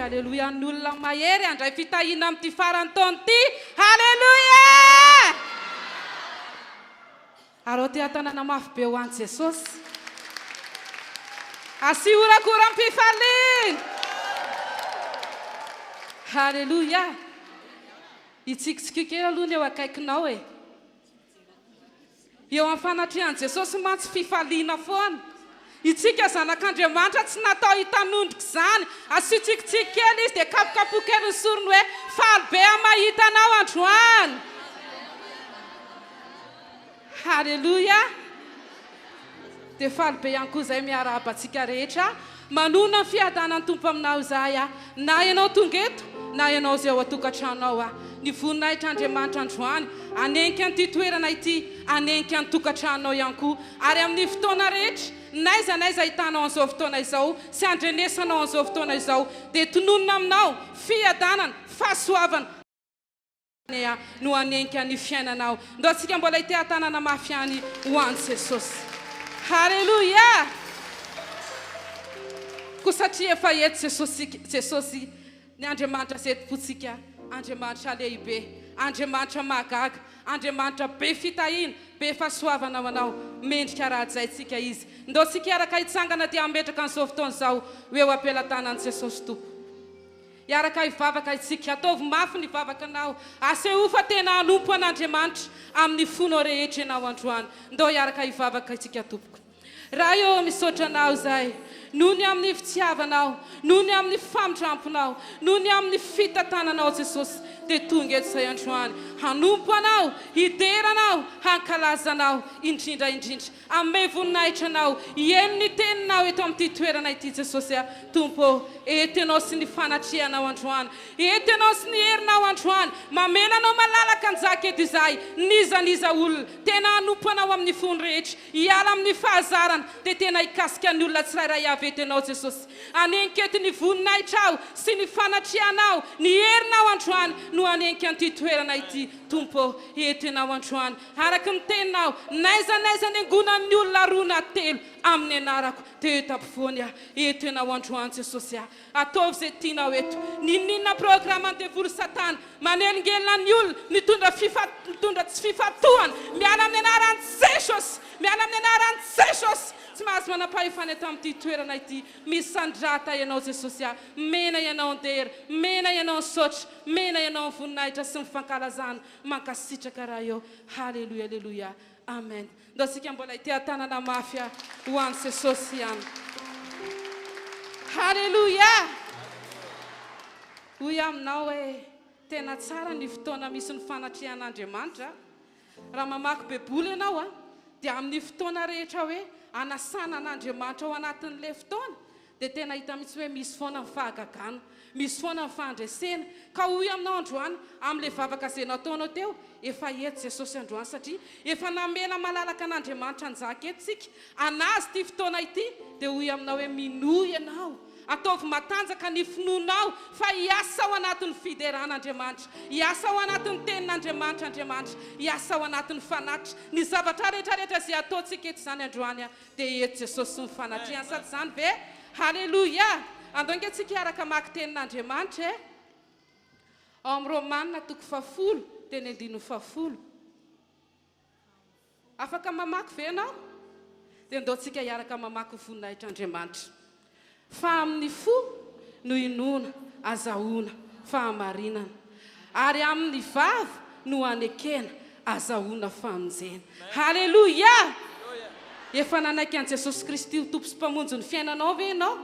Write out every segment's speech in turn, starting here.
Ataovy Aleloia ny olona mahery handray fitahiana amin'ity faran'ny taona ity. Aleloia! Arao teha-tanana mafy be ho an'i Jesosy. Asio horakoram-pifaliana. Aleloia! Itsikitsikio kely aloha ny eo akaikinao e. Eo amin'ny fanatrehan'i Jesosy mantsy fifaliana foana. Itsika zanak'Andriamanitra tsy natao hitanondrika izany. Asio tsikitsiky kely izy dia kapokapohy kely ny sorony hoe faly be aho mahita anao androany. Haleloia! Dia faly be ihany koa izay miarahaba antsika rehetra. Manonona ny fiadanan'ny Tompo aminao izahay a! Na ianao tonga eto, na ianao izay ao an-tokantranonao a! Ny voninahitr'Andriamanitra androany hanenika an'ity toerana ity, hanenika ny tokantranonao ihany koa. Ary amin'ny fotoana rehetra, n'aiza n'aiza ahitanao an'izao fotoana izao sy andrenesanao an'izao fotoana izao, dia tononina aminao fiadanana, fahasoavana, no hanenika ny fiainanao. Ndao tsika mbola hiteha-tanana mafy ihany ho an'i Jesosy. Haleloia! Koa satria efa eto Jesosy, Jesosy, ny Andriamanitra izay tompontsika, Andriamanitra lehibe, Andriamanitra mahagaga, Andriamanitra be fitahiana, be fahasoavana ho anao, mendrika raha hajaintsika Izy. Ndao tsika hiaraka hitsangana dia hametraka an'izao fotoana izao ho eo am-pelatanan'i Jesosy Tompo. Hiaraka hivavaka isika. Ataovy mafy ny vavakanao. Asehoy fa tena hanompo an'Andriamanitra amin'ny fonao rehetra ianao androany. Ndao hiaraka hivavaka isika tompoko. Ray ô, misaotra Anao izahay noho ny amin'ny fitiavanao, noho ny amin'ny famindramponao, noho ny amin'ny fitantananao Jesosy dia tonga eto izahay androany hanompo Anao, hidera Anao, hankalaza Anao indrindra indrindra. Hanome voninahitra Anao, hihaino ny Teninao eto amin'ity toerana ity Jesosy a! Tompo ô, eto Ianao sy ny fanatrehanao androany, eto Ianao sy ny herinao androany, mamela Anao malalaka hanjaka eto izahay, n'iza n'iza olona, tena hanompo Anao amin'ny fony rehetra, hiala amin'ny fahazarana, dia tena hikasika ny olona tsirairay avy eto Ianao Jesosy. Hanenika eto ny voninahitrao sy ny fanatrehanao, ny herinao androany no hanenika an'ity toerana ity, Tompo ô, eto Ianao androany. Araka ny teninao, n'aiza n'aiza niangonan'ny olona roa na telo amin'ny anarako, dia eto ampovoany aho. Eto Ianao androany Jesosy ah. Ataovy izay tianao eto. N'inon'inona programan'ny devoly satana, manelingelina ny olona, mitondra fifa, mitondra tsy fifantohana, miala amin'ny anaran'i Jesosy! Miala amin'ny anaran'i Jesosy! Tsy mahazo manam-pahefana eto amin'ity toerana ity. Misandrata Ianao Jesosy ah. Mena Ianao ny dera, mena Ianao ny saotra, mena Ianao ny voninahitra sy ny fankalazana. Mankasitraka Ray ô Haleloia Aleloia Amen Ndao tsika mbola hiteha-tanana mafy ho an'i Jesosy ihany Haleloia Hoy aho aminao hoe tena tsara ny fotoana misy ny fanatrehan'Andriamanitra Raha mamaky baiboly ianao dia amin'ny fotoana rehetra hoe anasana an'Andriamanitra ao anatin'ilay fotoana Dia tena hita mihitsy hoe misy foana ny fahagagana, misy foana ny fandresena. Ka hoy aminao androany, amin'ilay vavaka izay nataonao teo, efa eto Jesosy androany satria efa namela malalaka an'Andriamanitra hanjaka eto isika, an'Azy ity fotoana ity, dia hoy aminao hoe minoa ianao, ataovy matanjaka ny finoanao fa hiasa ao anatin'ny fiderana Andriamanitra, hiasa ao anatin'ny tenin'Andriamanitra Andriamanitra, hiasa ao anatin'ny fanatitra, ny zavatra rehetra rehetra izay ataontsika eto izany androany Dia eto Jesosy sy ny fanatrehany sa tsy izany ve? Haleloia! Andao ange tsika hiaraka hamaky tenin'Andriamanitra e! Ao amin'ny Romana toko fahafolo, teny andininy fahafolo. Afaka mamaky ve ianao? Dia andao tsika hiaraka mamaky ny voninahitr'Andriamanitra. Fa amin'ny fo no inoana, azahoana fahamarinana, ary amin'ny vava no anekena, azahoana famonjena. Haleloia! Efa nanaiky an'i Jesosy Kristy ho Tompo sy Mpamonjy ny fiainanao ve ianao?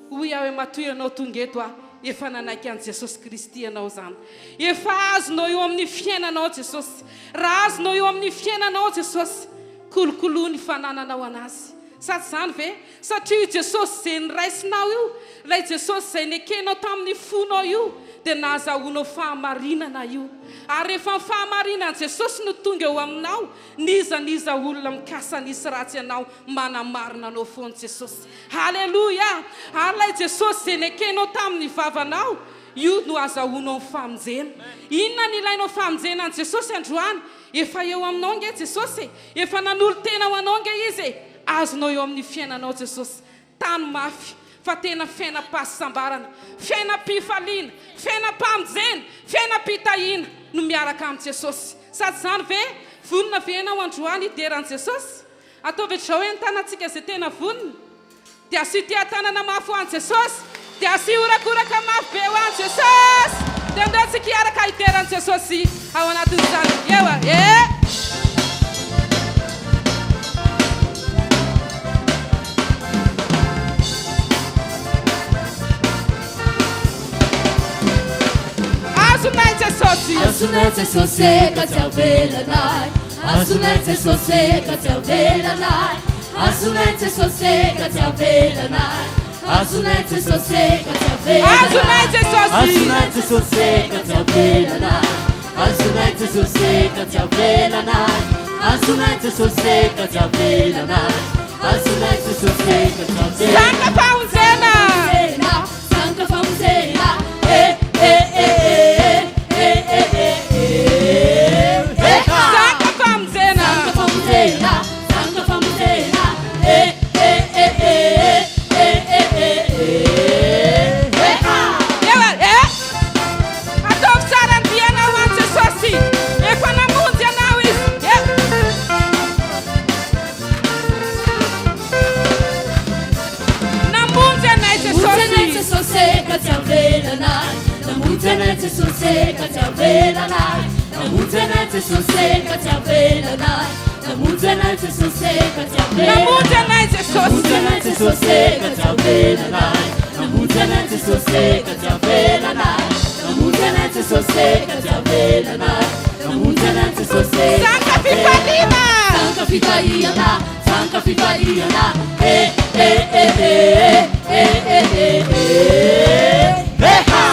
Hoy aho hoe matoa ianao tonga eto aho, efa nanaiky an'i Jesosy Kristy ianao izany. Efa azonao eo amin'ny fiainanao Jesosy. Raha azonao eo amin'ny fiainanao Jesosy, kolokoloa ny fanananao an'Azy. Sa tsy izany ve? Satria io Jesosy izay noraisinao io, ilay Jesosy izay nekenao tamin'ny fonao io, dia nahazahoanao fahamarinana io. Ary rehefa ny fahamarinan'i Jesosy no tonga eo aminao, n'iza n'iza olona mikasa ny hisy ratsy anao, manamarina anao foana Jesosy. Haleloia! Ary ilay Jesosy izay nekenao tamin'ny vavanao, io no azahoanao ny famonjena. Inona no ilainao famonjena an'i Jesosy androany? Efa eo aminao ange Jesosy e! Efa nanolo-tena ho anao ange Izy e! Azonao eo amin'ny fiainanao Jesosy. Tano mafy. Fa tena fiainam-pahasambarana, fiainam-pifaliana, fiainam-pamonjena, fiainam-pitahiana no miaraka amin'i Jesosy. Sa tsy izany ve? Vonona ve ianao androany hidera an'i Jesosy? Ataovy hatr'izao hoe ny tanantsika izay tena vonona. Dia asio tia-tanana mafy ho an'i Jesosy. Dia asio horakoraka mafy be ho an'i Jesosy. Dia andao tsika hiaraka hidera an'i Jesosy ao anatin'izany. Ewa e! Azonay Jesosy. Azonay Jesosy ka tsy avelanay. Azonay Jesosy ka tsy avelanay. Azonay Jesosy ka tsy avelanay. Azonay Jesosy ka tsy avelanay. Azonay Jesosy. Azonay Jesosy ka tsy avelanay. Azonay Jesosy ka tsy avelanay. Azonay Jesosy ka tsy avelanay. Azonay Jesosy ka tsy avelanay. Zanaka famonjena. Zanaka famonjena. Eh eh eh eh eh eh eh eh eh. Zanaka famonjena. Zanaka famonjena. Zanaka famonjena. Eh eh eh eh eh eh eh eh eh. Ewa eh. Ataovy tsara ny dianao ho an'i Jesosy. Efa namonjy anao Izy. Eh. Namonjy anay Namonjy anay Jesosy. Jesosy ka tsy avelanay. Namonjy anay Jesosy ka tsy avelanay. Namonjy anay Jesosy ka tsy avelanay. Namonjy anay Jesosy ka tsy avelanay. Namonjy anay Namonjy Jesosy. anay Jesosy ka tsy avelanay. Namonjy anay Jesosy ka tsy avelanay. Namonjy anay Jesosy ka tsy avelanay. Namonjy anay Jesosy ka Zanaka tsy avelanay. fifaliana. Zanaka fitahiana, zanaka fifaliana. Eh eh eh eh eh eh eh eh eh.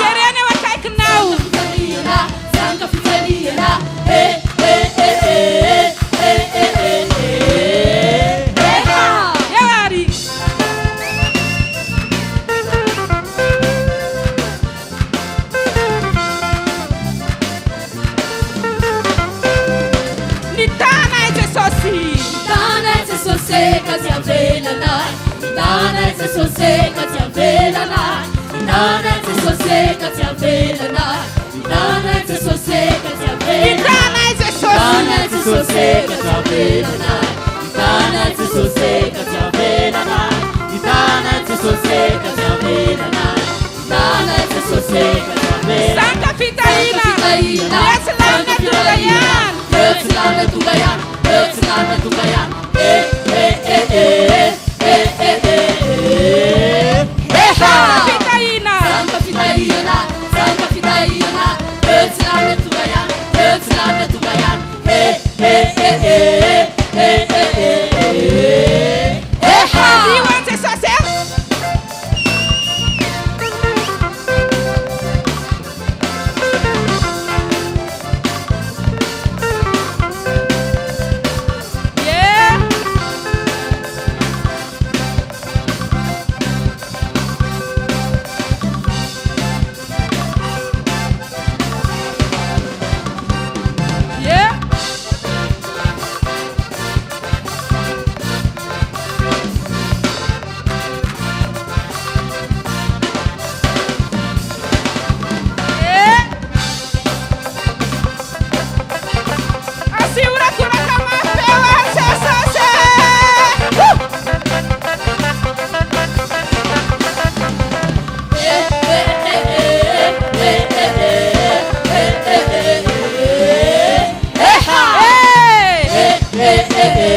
Jerena eo akaikinao. Fifaliana, zanaka fifaliana. Eh eh eh eh eh eh eh eh eh. Eo ary. Nitanay Jesosy. Tanay Jesosy ka tsy avelanay. Tanay Jesosy ka tsy avelanay. Tanay Jesosy ka tsy avelanay. Tanay Jesosy ka tsy avelanay. Nitanay Jesosy. Tanay Jesosy ka tsy avelanay. Tanay Jesosy ka tsy avelanay. Tanay Jesosy ka tsy avelanay. Tanay Jesosy ka tsy avelanay. Zanaka fitahiana. Fitahiana. Etsy lamina tonga ihany. Etsy lamina tonga ihany. Etsy lamina tonga ihany. Eh eh eh eh eh eh eh eh. Zanaka fitahiana. Zanaka fitahiana. Zanaka fitahiana. Etsy lamina tonga ihany. Etsy lamina tonga ihany. Eh eh eh eh eh eh eh eh. Eh ha. Io an'i Jesosy e. Yeah. Yeah. Yeah. Asio horakoraka mafy ho an'i Jesosy. Woo! Eh eh eh eh eh eh eh eh eh. Eh ha. Hey! Eh eh eh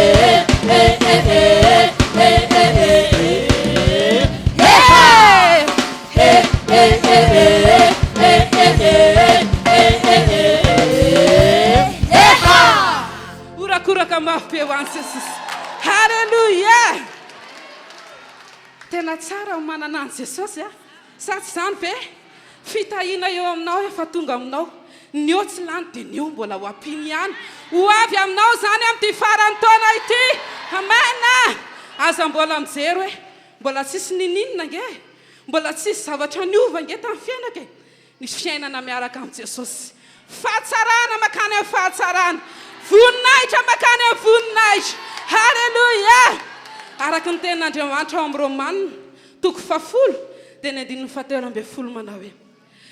eh eh eh eh eh eh. Eh ha. Hey! Eh eh eh eh eh eh eh eh eh. Eh ha. Horakoraka mafy be ho an'i Jesosy. Halleluja! Tena tsara ho manana an'i Jesosy a. Sa tsy izany ve? Fitahiana eo aminao efa tonga aminao. Ny eo tsy lany dia ny eo mbola ho ampiany ihany. Ho avy aminao izany amin'ity faran'ny taona ity. Amen! Aza mbola mijery hoe mbola tsisy nininona nge. Mbola tsisy zavatra niova nge tamin'ny fiainako e. Ny fiainana miaraka amin'i Jesosy. Fahatsarana makany amin'ny fahatsarana. Voninahitra makany amin'ny voninahitra. Halleluja! Araka ny tenin'Andriamanitra ao amin'ny Romanina. toko fahafolo dia ny andininy fahatelo ambin'ny folo manao hoe: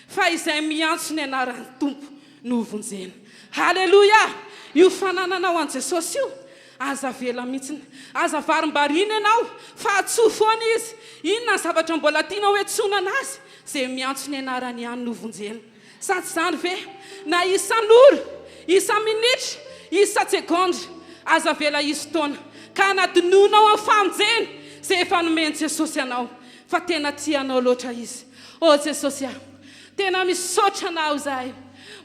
"Fa izay miantso ny anaran'ny Tompo no hovonjena." Haleloia! Io fanananao an'i Jesosy io, aza avela mihitsiny, aza varimbarina ianao fa antsoy foana Izy. Inona ny zavatra mbola tianao hiantsoana Anazy? Izay miantso ny anarany ihany no hovonjena. Sa tsy izany ve? Na isan'ora, isa-minitra, isa-tsegondra, aza avela hisy fotoana ka hanadinoanao amin'ny famonjena izay efa nomen'i Jesosy anao, fa tena tia anao loatra Izy. Oh Jesosy ah! Tena misaotra Anao izahay,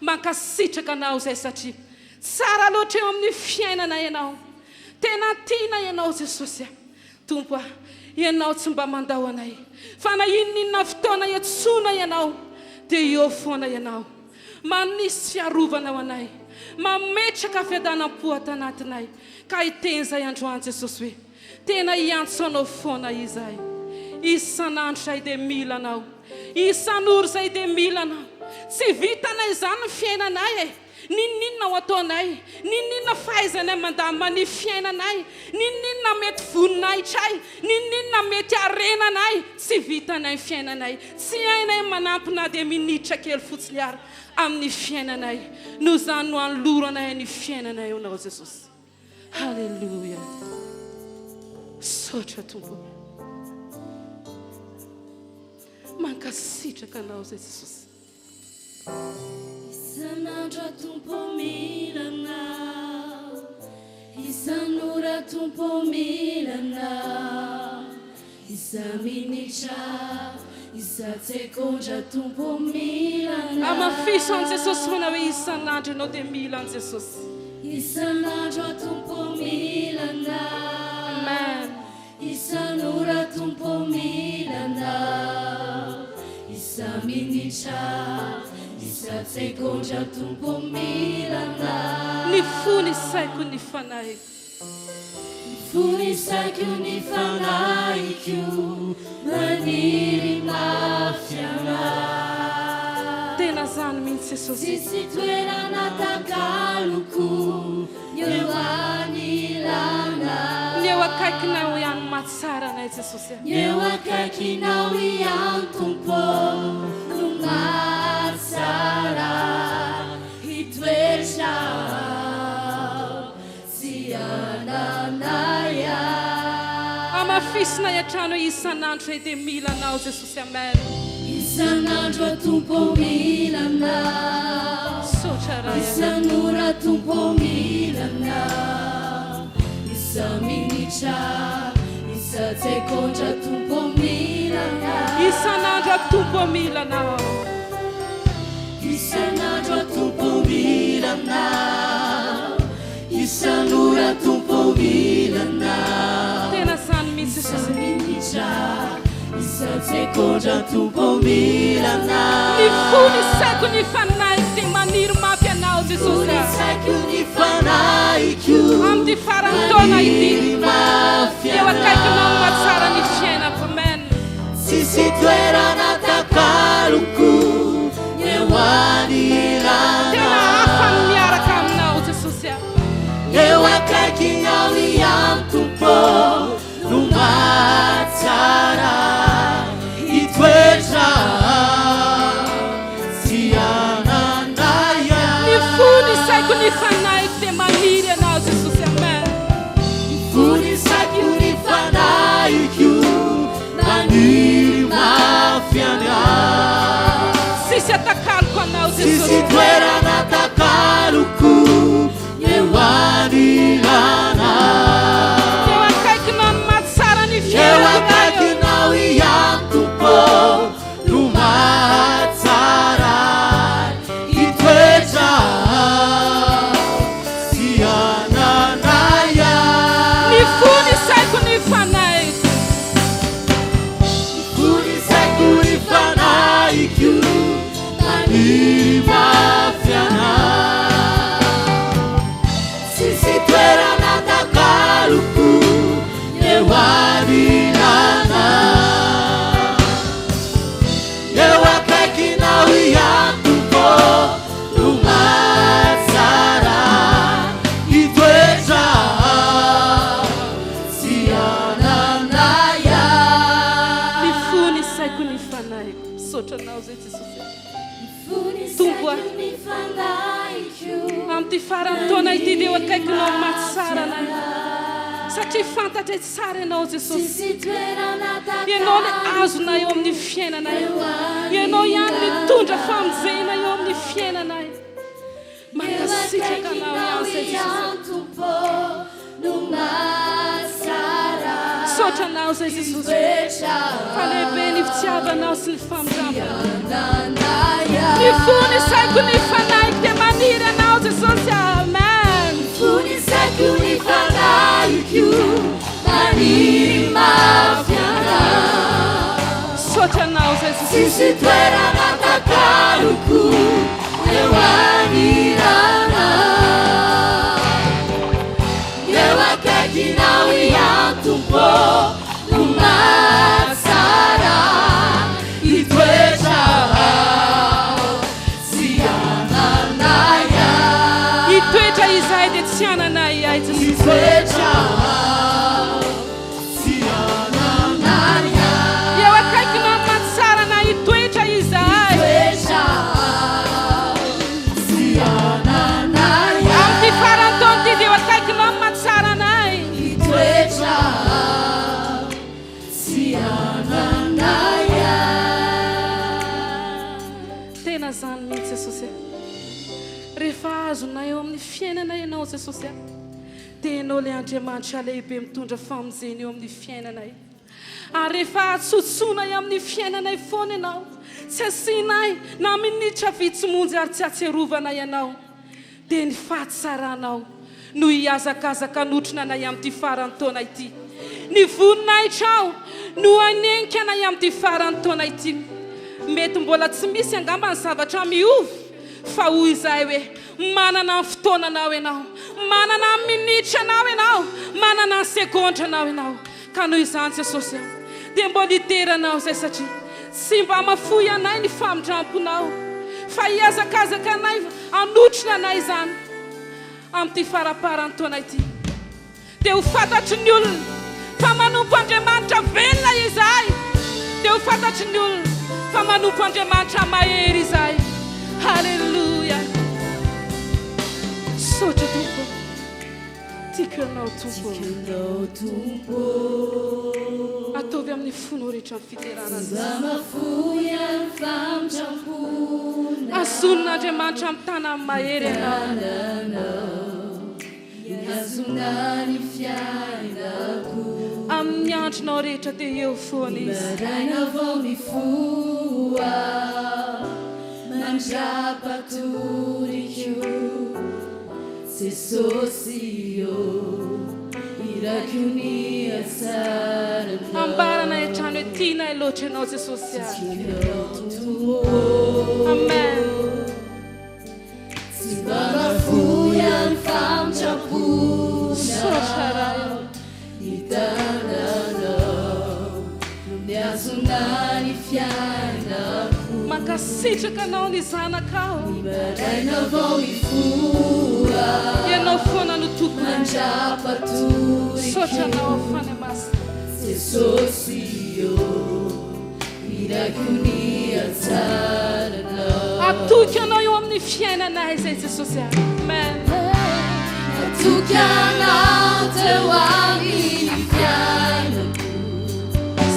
mankasitraka Anao izahay satria tsara loatra eo amin'ny fiainana Ianao. Tena tiana Ianao Jesosy ah! Tompo ah! Ianao tsy mba mandao anay, fa na inon'inona fotoana iantsoana Ianao dia eo foana Ianao. Manisy fiarovana ho anay, mametraka fiadanam-po ato anatinay, ka hiteny izahay androany Jesosy hoe, Tena hiantso Anao foana izahay. Isan'andro izahay dia mila Anao. Isan'ora izahay dia mila Anao. Tsy vitanay izany ny fiainanay e. N'inon'inona ho ataonay, n'inon'inona fahaizanay mandamina ny fiainanay, n'inon'inona mety voninahitray, n'inon'inona mety harenanay, tsy vitanay ny fiainanay. Tsy hainay ny manampy na dia minitra kely fotsiny ary amin'ny fiainanay. Noho izany no anoloranay ny fiainanay ho Anao Jesosy. Haleloia. Misaotra Tompo. Mankasitraka Anao izay Jesosy. Isan'andro aho Tompo mila Anao, isan'ora Tompo mila Anao, isa-minitra, isa-tsekondra Tompo mila Anao. Hamafiso an'i Jesosy foana hoe isan'andro ianao dia mila an'i Jesosy. Isan'andro aho Tompo mila Anao. Amen. Isan'ora Tompo mila Anao, isa-minitra, isa-tsegondra Tompo mila Anao. Ny fo ny saiko ny fanahiko. Ny fo ny saiko ny fanahiko maniry mafy Anao. Tena zany mihitsy Jesosy. Tsisy toerana takaloko Ny eo anilanao. Ny eo akaikinao ihany mahatsara anay Jesosy a. Ny eo akaikinao ihany Tompo no mahatsara hitoetra ao tsy ananay a. Hamafisinay hatrany hoe isan'andro izay dia mila Anao Jesosy Amen. Isan'andro aho Tompo mila Anao. Misaotra Ray a. Isan'ora Tompo mila Anao. Isa-minitra, isa-tsekondra Tompo mila Anao. Isan'andro aho Tompo mila Anao. Isan'andro aho Tompo mila Anao. Isan'ora Tompo mila Anao. Tena zany mihitsy Jesosy. Isa-minitra, isa-tsekondra Tompo mila Anao. Ny fo, ny saiko, ny fanahiko dia maniry mafy Anao Jesosy Ny a. saiko, ny fanahiko. Amin'ity faran'ny taona ity. Maniry mafy Eo akaikinao no Anao. mahatsara ny fiainako. Amen. Tsisy toerana takaloko eo anilanao. Tena hafa ny miaraka aminao Jesosy a. Eo akaikinao ihany Tompo no mahatsara hitoetra tsy ananay. Ny fo, ny saiko, ny fanahiko dia maniry Anao Jesosy. Amen. Ny fo, ny saiko, ny fanahiko maniry mafy Anao. Tsisy atakaloko Anao Tsisy Jesosy. toerana takaloko eo anilanao. Eo akaikinao no mahatsara ny Eo fiainako. akaikinao ihany Tompo no mahatsara hitoetra tsy ananay. Ny fo, ny saiko, ny fanahiko. Fo, ny saiko, ny fanahiko maniry mafy Anao. Tsisy toerana takaloko eo anilanao. Eo akaikinao ihany Tompo no mahatsara hitoetra tsy ananay. Ny Tompo a. Amin'ity faran'ny taona ity dia eo akaikinao mahatsara anay. Satria fantatray tsara Ianao Jesosy. Ianao ilay azonay eo amin'ny fiainanay. Ianao ihany mitondra famonjena eo amin'ny fiainanay. Mankasitraka Anao ihany izay Jesosy. Misaotra Anao izay Jesosy fa lehibe ny fitiavanao sy ny famindramponao. Ny fo, ny saiko, ny fanahiko dia maniry Anao Jesosy. Amen. Fo, ny saiko, ny fanahiko maniry mafy Anao. Misaotra Anao izay Jesosy. Tsisy toerana takaloko eo anilanao. Eo akaikinao ihany Tompo no mahatsara hitoetra aho tsy hanana ahiahy. Hitoetra izahay dia tsy hanana ahiahy Jesosy. Hitoetra aho tsy hanana ahiahy. Eo akaikinao no mahatsara na hitoetra izahay. Hitoetra aho tsy hanana ahiahy. Amin'ity faran'ny taona ity dia eo akaikinao no mahatsara anay. Hitoetra aho tsy hanana ahiahy. Tena zany mihitsy Jesosy a. Rehefa azonay eo amin'ny fiainana ianao Jesosy a, dia ianao ilay Andriamanitra lehibe mitondra famonjena eo amin'ny fiainanay. Ary rehefa atsotsoinay amin'ny fiainanay foana ianao, tsy asianay na minitra vitsy monja ary tsy ahatsiarovanay anao, dia ny fahatsaranao no hihazakazaka hanotrona anay amin'ity faran'ny taona ity. Ny voninahitrao no hanenika anay amin'ity faran'ny taona ity. Mety mbola tsy misy angamba ny zavatra miova, fa hoy izahay hoe, Manana ny fotoananao ianao, manana ny minitranao ianao, manana ny segondranao ianao. Ka noho izany Jesosy a, dia mbola hidera Anao izay satria tsy mba mafoy anay ny famindramponao fa hihazakazaka anay hanotrona anay izany amin'ity faramparan'ny taona ity. Dia ho fantatry ny olona fa manompo Andriamanitra velona izahay. Dia ho fantatry ny olona fa manompo Andriamanitra mahery izahay. Haleloia. Misaotra Tompo. Tiako Ianao Tompo ô. Ataovy amin'ny fonao rehetra ny fiderana an'i Hazonin'Andriamanitra amin'ny tanany mahery ianao. Amin'ny andronao rehetra dia eo foana Izy. Jesosy ô, irako ny hatsaranao. Ambaranay hatrany hoe tianay loatra Ianao Jesosy a. Tianao Tompo ô. Amen. Tsy mba mahafoy an'ny famindram-ponao. Misaotra Ray ô. Ny tananao no mihazona ny fiainako. Mankasitraka anao ny zanakao. Ny maraina vao mifoha. Ianao foana no tompony. Mandra-patoriko. Misaotra anao Fanahy Masina. Jesosy ô, irako ny hatsaranao. Atoky anao eo amin'ny fiainanay izay Jesosy a. Amen. Natoky anao teo amin'ny fiainako.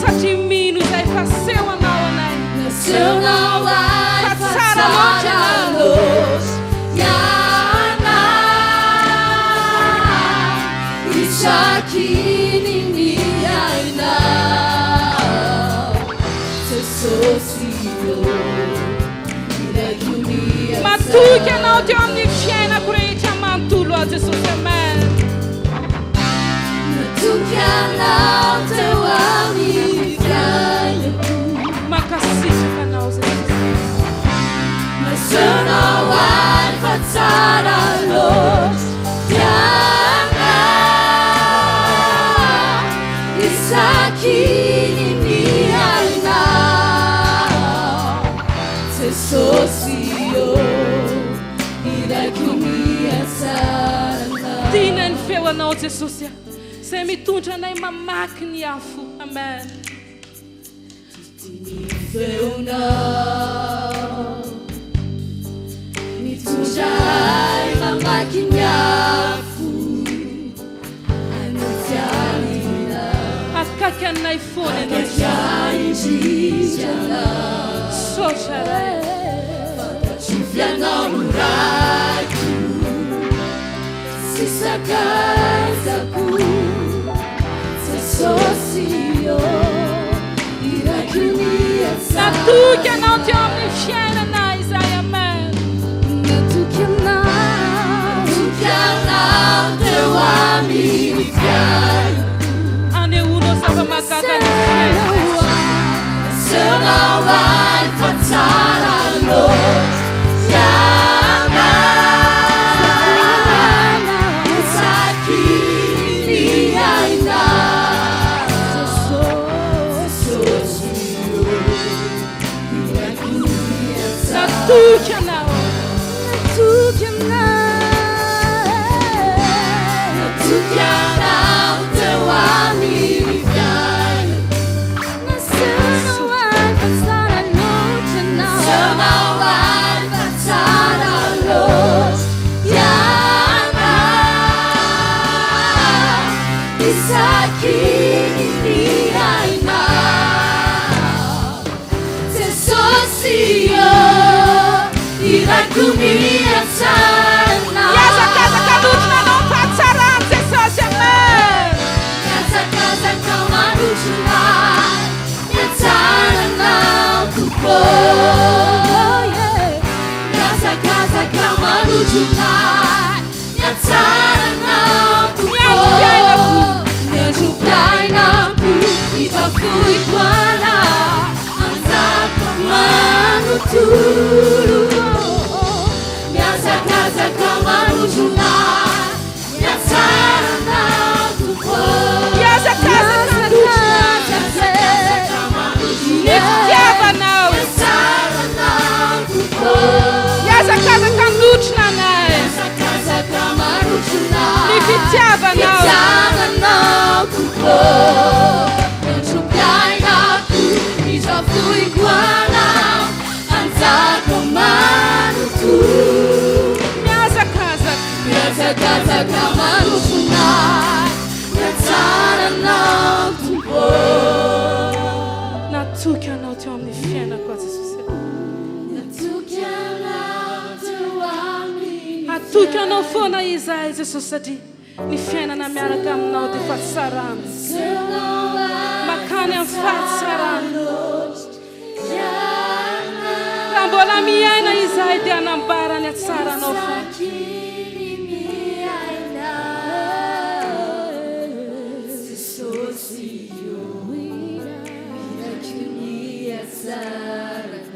Satria mino izay fa asehonao anay. Nasehonao ahy Fa fa tsara loatra tsara ianao. loatra ianao. Isaky ny miaina. Jesosy ô, irako ny Matoky anao teo amin'ny fiainako rehetra manontolo aho Jesosy. Amen. Natoky anao teo amin'ny fiainako. Mankasitraka anao Jesosy. Nasehonao ahy fa tsara loatra ianao. Isaky ny miaina. Jesosy ô, irako ny hatsaranao. Tiana ny feo anao Jesosy a. Izay mitondra anay mamaky ny afo. Amen. Ny feonao. anay foana ianao Akaiky ahy indrindra ianao. Misaotra Ray. Fantatro f'ianao no Raiko sy sakaizako. Jesosy ô, irako ny hatsarana. Natoky anao teo amin'ny fiainana izahay. Amen. Natoky anao. Natoky anao teo amin'ny fiainako. Anehoanao zava-mahagaga ny fiainana. Asehonao ahy fa tsara loatra ianao. Isaky ny aina. Jesosy ô, irako ny hatsarana. Natoky anao. Natoky anao. Natoky anao teo amin'ny fiainako. Nasehonao ahy fa tsara loatra ianao. Nasehonao ahy fa tsara loatra ianao. Isaky ny aina. Jesosy ô, irako ny hatsarana. Mihazakazaka manotrona anao ny fahatsaran'i Jesosy. Amen. Mihazakazaka manotrona ny hatsaranao Tompo. Mihazakazaka manotrona ny hatsaranao Tompo. Ny androm-piainako. Ny androm-piainako hibafoiko anao anjaka manontolo. Mihazakazaka manotrona ny hatsaranao Tompo. Mihazakazaka manotrona ny fitiavanao. Ny hatsaranao Tompo. Mihazakazaka manotrona anay. Mihazakazaka manotrona Ny fitiavanao. Fitiavanao Tompo. Ny androm-piainako hizafoiko anao anjaka manontolo. Mihazakazaka. Mihazakazaka manotrona ny hatsaranao Tompo. Natoky anao teo amin'ny fiainako aho Jesosy. Natoky anao teo amin'ny Hatoky anao foana izahay Jesosy satria ny fiainana miaraka aminao dia fahatsarana. Makany amin'ny fahatsarana. Raha mbola miaina izahay dia hanambara ny hatsaranao foana.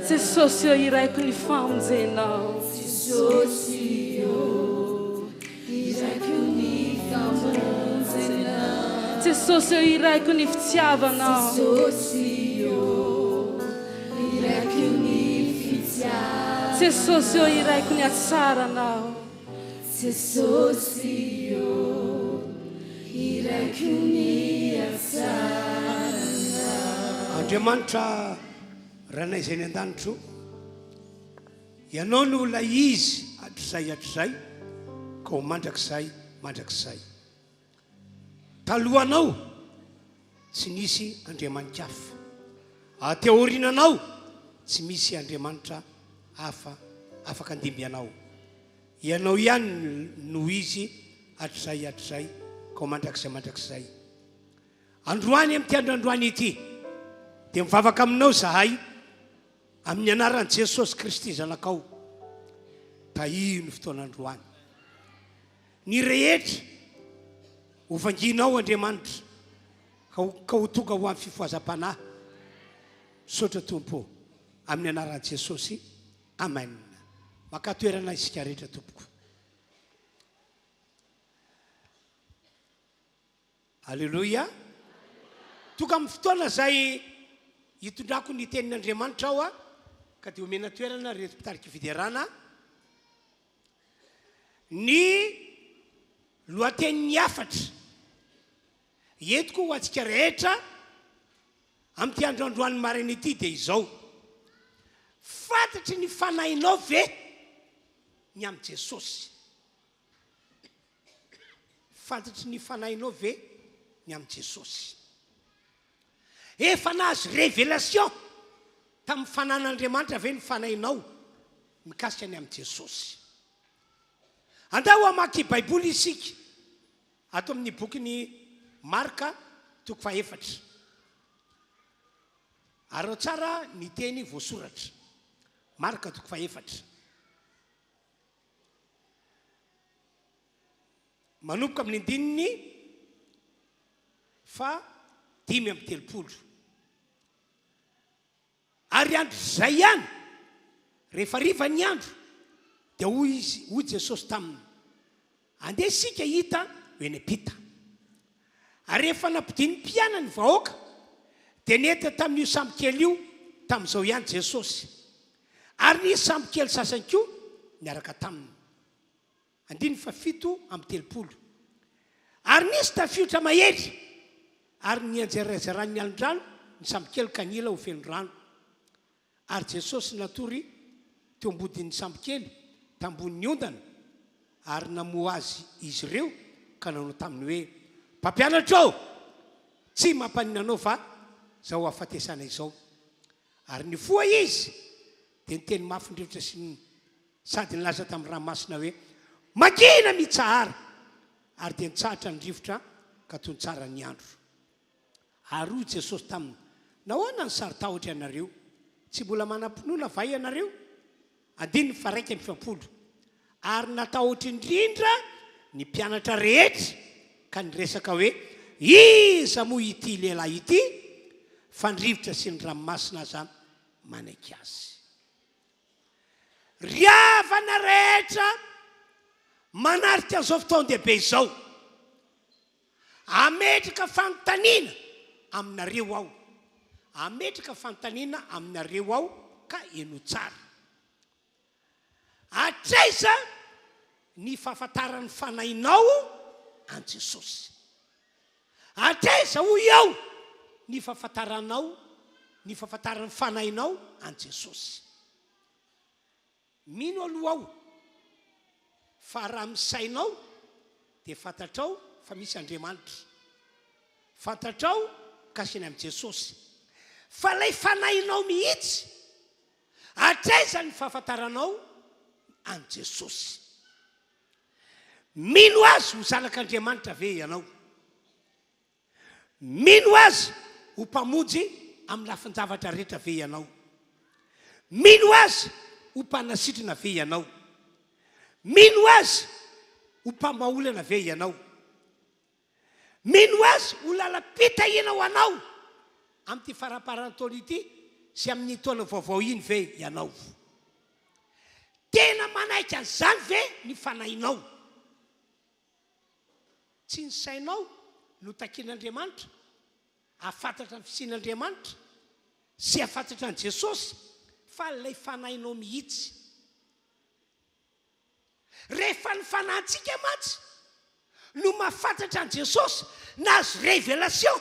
Jesosy ô, iraiko ny famonjenao. Jesosy ô, iraiko ny fitiavanao. Jesosy ô, iraiko ny hatsaranao. Jesosy ô, iraiko ny hatsaranao. Andriamanitra Rainay izay any an-danitra o, Ianao no ilay Izy hatrizay hatrizay ka ho mandrakizay mandrakizay. Talohanao tsy nisy andriamani-kafa, aty aoriananao tsy misy andriamanitra hafa afaka handimby anao. Ianao ihany no Izy hatrizay hatrizay ka ho mandrakizay mandrakizay. Androany amin'ity andro androany ity dia mivavaka aminao izahay amin'ny anaran'i Jesosy Kristy Zanakao. Tahio ny fotoana androany. Ny rehetra ho vangianao Andriamanitra ka ho, ka ho tonga ho amin'ny fifohazam-panahy. Misaotra Tompo amin'ny anaran'i Jesosy. Amen. Maka toerana isika rehetra tompoko. Aleloia! Tonga amin'ny fotoana izay hitondrako ny tenin'Andriamanitra aho, ka dia omena toerana ireto mpitarika fiderana. Ny lohatenin'ny hafatra entiko ho antsika rehetra amin'ity andro androany maraina ity dia izao, Fantatry ny fanahinao ve ny amin'i Jesosy? Fantatry ny fanahinao ve ny amin'i Jesosy? Efa nahazo révélation tamin'ny fananan'Andriamanitra ve ny fanahinao mikasika ny amin'i Jesosy? Andao hamaky Baiboly isika ato amin'ny bokin'i Marka toko fahefatra. Araho tsara ny teny voasoratra. Marka toko fahefatra. Manomboka amin'ny andininy faha 35. Ary andro izay ihany, rehefa hariva ny andro, dia hoy izy, hoy Jesosy taminy, Andeha isika hita ho eny am-pita. Ary rehefa nampodian'ny mpianany ny vahoaka, dia nentina tamin'io sambokely io tamin'izao ihany Jesosy. Ary nisy sambokely sasany koa niaraka taminy. Andininy faha-37. Ary nisy tafiotra mahery, ary nianjerazeran'ny alon-drano ny sambokely ka nila ho feno rano. Ary Jesosy natory teo ambodin'ny sambokely tambonin'ny ondana, ary namoha azy izy ireo ka nanao taminy hoe, Mpampianatra ô, tsy mampaninona anao va izao hahafatesana izao? Ary nifoha izy, dia niteny mafy ny rivotra sy ny Sady nilaza tamin'ny ranomasina hoe, Mangina mitsahara! Ary dia nitsahatra ny rivotra ka tony tsara ny andro. Ary hoy Jesosy taminy, Nahoana no saro-tahotra ianareo? Tsy mbola manam-pinoana va ianareo? Andininy faha-41. Ary natahotra indrindra ny mpianatra rehetra ka niresaka hoe, Iza moa ity lehilahy ity, fa ny rivotra sy ny ranomasina aza manaiky azy? Ry havana rehetra manatrika an'izao fotoan-dehibe izao, hametraka fanontaniana aminareo aho, hametraka fanontaniana aminareo aho ka henoy tsara. Hatraiza ny fahafantaran'ny fanahinao an'i Jesosy? Hatraiza hoy aho ny fahafantaranao ny fahafantaran'ny fanahinao an'i Jesosy? Mino aloha aho fa raha amin'ny sainao dia fantatrao fa misy Andriamanitra. Fantatrao kasihina amin'i Jesosy. Fa ilay fanahinao mihitsy, hatraiza ny fahafantaranao an'i Jesosy? Mino Azy ho Zanak'Andriamanitra ve ianao? Mino Azy ho Mpamonjy amin'ny lafin-javatra rehetra ve ianao? Mino Azy ho Mpanasitrana ve ianao? Mino Azy ho Mpamaolana ve ianao? Mino Azy ho lalam-pitahiana ho anao amin'ity faramparan'ny taona ity sy amin'ny taona vaovao iny ve ianao? Tena manaiky an'izany ve ny fanahinao? Tsy ny sainao no takian'Andriamanitra hahafantatra ny fisian'Andriamanitra sy hahafantatra an'i Jesosy fa ilay fanahinao mihitsy. Rehefa ny fanahintsika mantsy no mahafantatra an'i Jesosy, nahazo révélation,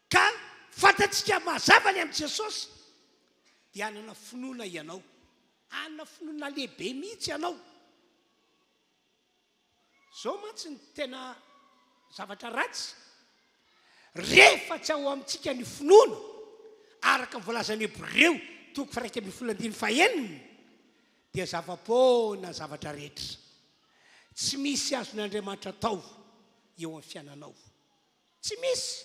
ka fantatsika mazava ny amin'i Jesosy, dia hanana finoana ianao. Hanana finoana lehibe mihitsy ianao. Izao mantsy ny tena zavatra ratsy, rehefa tsy ao amintsika ny finoana, araka ny voalazan'ny Hebreo toko faha-11 andininy fahenina, dia zava-poana ny zavatra rehetra. Tsy misy azon'Andriamanitra atao eo amin'ny fiainanao. Tsy misy.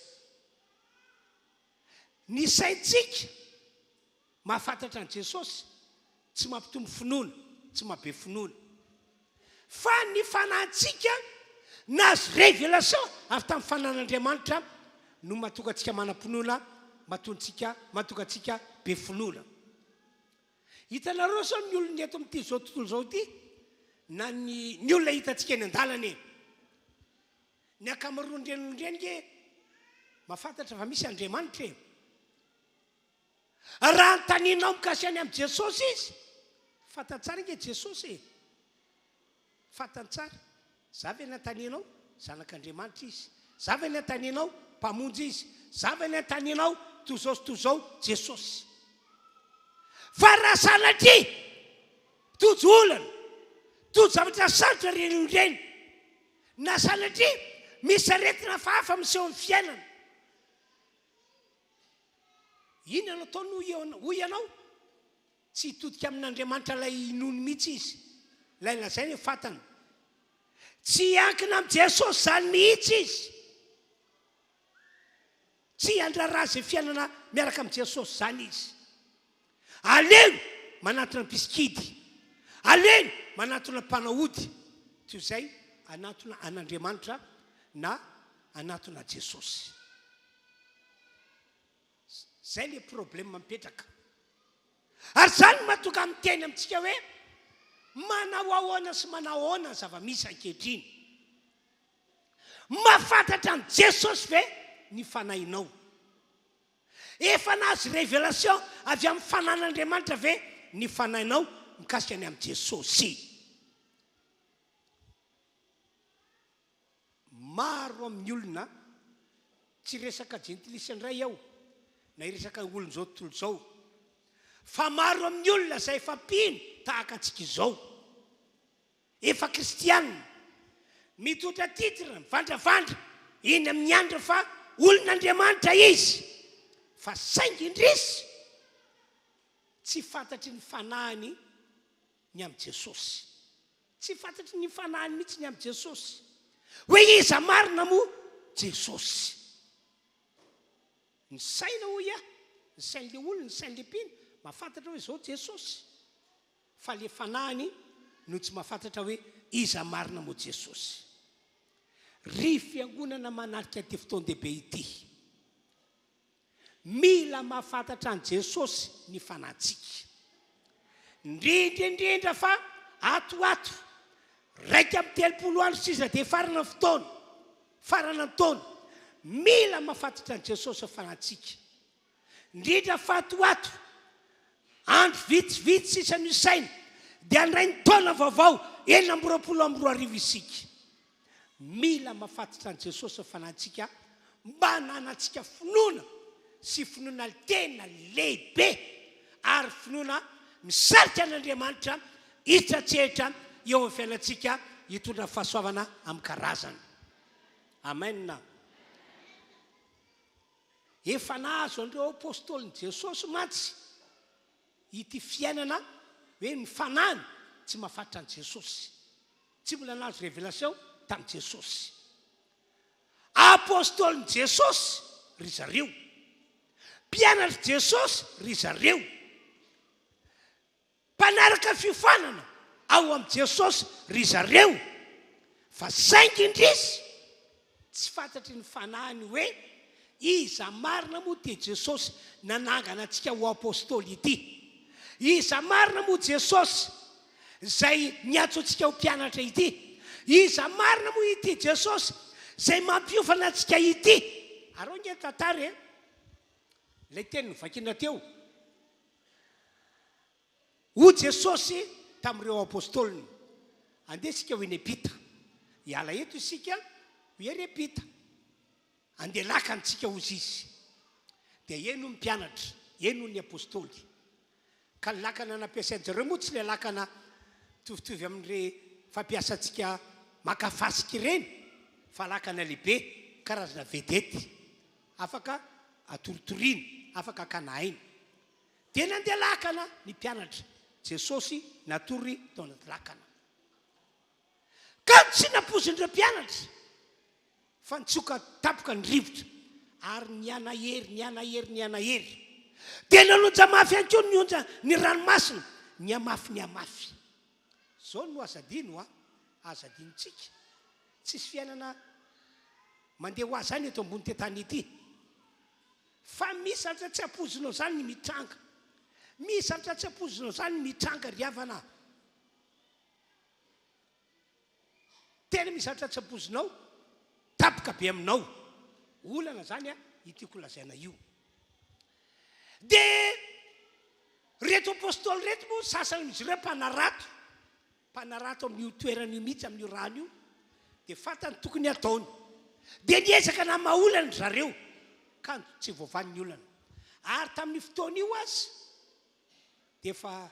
Ny saintsika mahafantatra an'i Jesosy tsy mampitombo finoana, tsy mahabe finoana. Fa ny fanahintsika nahazo révélation avy tamin'ny fanan'Andriamanitra no mahatonga antsika manam-pinoana, mahatontsika, mahatonga antsika be finoana. Hitanareo sao ny olona eto amin'ity izao tontolo izao ity, na ny, ny olona hitantsika eny an-dalana e. Ny ankamaroan'ireny olona ireny nge mahafantatra fa misy Andriamanitra e. Raha anontanianao mikasika ny amin'i Jesosy izy, fantany tsara ange Jesosy e. Fantany tsara. Za ve ny anontanianao? Zanak'Andriamanitra izy. Za ve ny anontanianao? Mpamonjy izy. Za ve ny anontanianao? Toy izao sy toy izao Jesosy. Fa raha sanatria tojo olana, tojo zavatra sarotra ireny olona ireny, na sanatria misy aretina hafahafa miseho amin'ny fiainana. Inona no ataony hoy hoy ianao? Tsy hitodika amin'Andriamanitra ilay inoany mihitsy izy, ilay lazainy hoe fantany. Tsy hiankina amin'i Jesosy izany mihitsy izy. Tsy handraharaha izay fiainana miaraka amin'i Jesosy izany izy. Aleo manantona mpisikidy, aleo manantona mpanao ody, toy izay hanantona an'Andriamanitra na hanantona Jesosy. Zay le problème mipetraka. Ary zany no mahatonga miteny amintsika hoe manao ahoana sy manao ahoana ny zava-misy ankehitriny. Mahafantatra an'i Jesosy ve ny fanahinao? Efa nahazo révélation avy amin'ny fanan'Andriamanitra ve ny fanahinao mikasika ny amin'i Jesosy? Maro amin'ny olona, tsy hiresaka jentilisa indray aho, na hiresaka olon'izao tontolo izao, fa maro amin'ny olona izay efa mpino tahaka antsika izao, efa kristiana, mitondra titre, mivandravandra eny amin'ny andro fa olon'Andriamanitra izy, fa saingy indrisy, tsy fantatry ny fanahiny ny amin'i Jesosy. Tsy fantatry ny fanahiny mihitsy ny amin'i Jesosy. Hoe iza marina moa Jesosy? Ny saina hoy aho, ny sain'ilay olona, ny sain'ilay mpino, mahafantatra hoe izao Jesosy. Fa ilay fanahiny no tsy mahafantatra hoe iza marina moa Jesosy. Ry fiangonana manatrika ity fotoan-dehibe ity. Mila mahafantatra an'i Jesosy ny fanahintsika. Indrindra indrindra fa ato ho ato, 31 andro sisa dia hifarana ny fotoana, farana ny taona. Mila mahafantatra an'i Jesosy ny fanahintsika. Indrindra fa ato ho ato, andro vitsivitsy sisa no isaina dia handray ny taona vaovao 2026 isika. Mila mafatitra an'i Jesosy ny fanahintsika mba hananantsika finoana sy finoana tena lehibe ary finoana misarika an'Andriamanitra hitsatsetra eo amin'ny fiainantsika hitondra fahasoavana amin'ny karazany. Amen. Efa nahazo an'ireo apostolin'i Jesosy mantsy ity fiainana hoe ny fanahiny tsy mahafatitra an'i Jesosy. Tsy mbola nahazo révélation tamin'i Jesosy. Apostolin'i Jesosy ry zareo. Mpianatr'i Jesosy ry zareo. Mpanaraka fiofanana ao amin'i Jesosy ry zareo. Fa saingy indrisy, tsy fantatry ny fanahiny hoe iza marina moa ity Jesosy nanangana antsika ho apostoly ity. Iza marina moa Jesosy Izay miantso antsika ho mpianatra ity. Iza marina moa ity Jesosy izay mampiofana antsika ity? Ary ao ange ny tantara e! Ilay teny novakiana teo. Hoy Jesosy tamin'ireo apostoliny, Andeha isika ho eny am-pita. Hiala eto isika ho ery am-pita. Andeha lakana isika hozy izy. Dia eny hoy ny mpianatra, eny hoy ny apostoly. Ka ny lakana nampiasain-jareo moa tsy ilay lakana mitovitovy amin'irey fampiasantsika maka fasika ireny fa lakana lehibe, karazana vedety, afaka atoritoriana, afaka akana aina. Dia nandeha lakana ny mpianatra, Jesosy natory tao anaty lakana. Kanjo tsy nampoizin'ireo mpianatra fa nitsoka tampoka ny rivotra ary nihanahery, nihanahery, nihanahery. Dia nanonja mafy ihany koa ny onja ny ranomasina, nihamafy, nihamafy. Izao no aza adino a, aza adinontsika, tsisy fiainana mandeha ho azy izany eto ambony tany ity. Fa misy zavatra tsy ampoizinao izany ny mitranga. Misy zavatra tsy ampoizinao izany ny mitranga ry havana a. Tena misy zavatra tsy ampoizinao, tampoka be aminao. Olana zany a, io tiako lazaina io. Dia reto apostoly reto moa, sasany amin'izy ireo mpanarato, mpanarato amin'io toerana io mihitsy, amin'io rano io, dia fantany tokony hataony. Dia niezaka namaha olana ry zareo, kanjo tsy voavaha ny olana. Ary tamin'io fotoana io aza, dia efa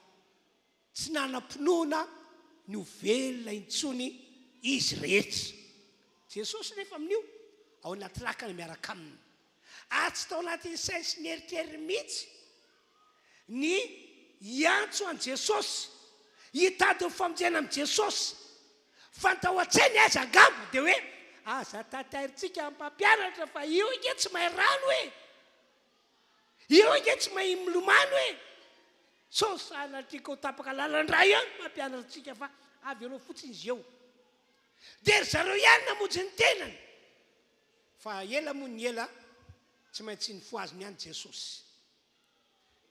Tsy nanam-pinoana ny ho velona intsony izy rehetra. Jesosy nefa amin'io ao anaty lakana miaraka aminy. Ary tsy tao anatin'ny sainy sy ny eritreriny mihitsy ny hiantso an'i Jesosy, hitady ny famonjena amin'i Jesosy. Fa ny tao an-tsainy aza angamba dia hoe, aza tatairintsika ny mpampianatra fa io ange tsy mahay rano e! Io ange tsy mahay milomano e! Sao sanatria ka ho tapaka lalan-dra eo ny mpampianatra antsika fa avy aloha fotsiny izy eo. Dia ry zareo ihany namonjy ny tenany. Fa ela moa ny ela, tsy maintsy nifohaziny ihany Jesosy.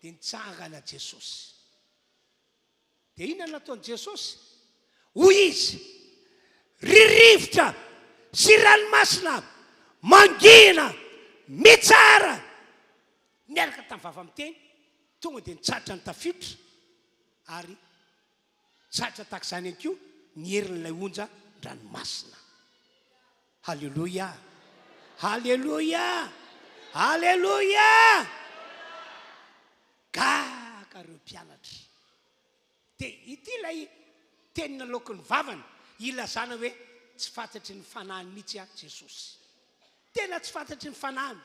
Dia nitsangana Jesosy. Dia inona no nataon'i Jesosy? Hoy Izy, Ry rivotra sy ranomasina mangina, mitsara! Niaraka tamin'ny vava miteny, tonga dia nitsahatra ny tafiotra, ary nitsahatra tahaka izany ihany koa ny herin'ilay onjan-dranomasina. Haleloia! Haleloia! Haleloia! Gaga ireo mpianatra. Dia ity ilay teny naloaky ny vavany ilazana hoe tsy fantatry ny fanahiny mihitsy aho Jesosy. Tena tsy fantatry ny fanahiny.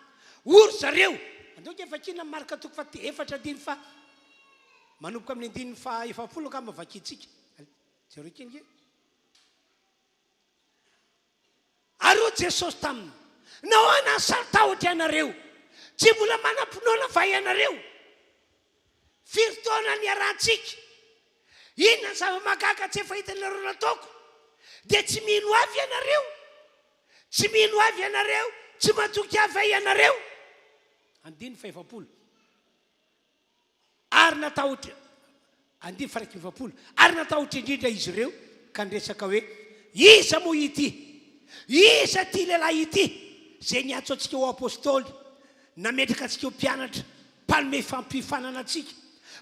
Ory zareo! Andao ange vakiana ny Marka toko faha efatra andininy faha manomboka amin'ny andininy faha 40 angamba vakintsika. Jereo kely ange. Ary hoy Jesosy taminy, Nahoana no saro-tahotra ianareo? Tsy mbola manam-pinoana va ianareo? Firy taona niarahantsika? Inona ny zava-mahagaga tsy efa hitanareo nataoko? Dia tsy mino ahy ve ianareo? Tsy mino ahy ve ianareo? Tsy matoky ahy ve ianareo? Andininy fahefapolo. Ary natahotra, andininy faha-41, ary natahotra indrindra izy ireo ka niresaka hoe, Iza moa ity? Iza ity lehilahy ity izay niantso antsika ho apostoly, nametraka antsika ho mpianatra, mpanome fampiofanana antsika,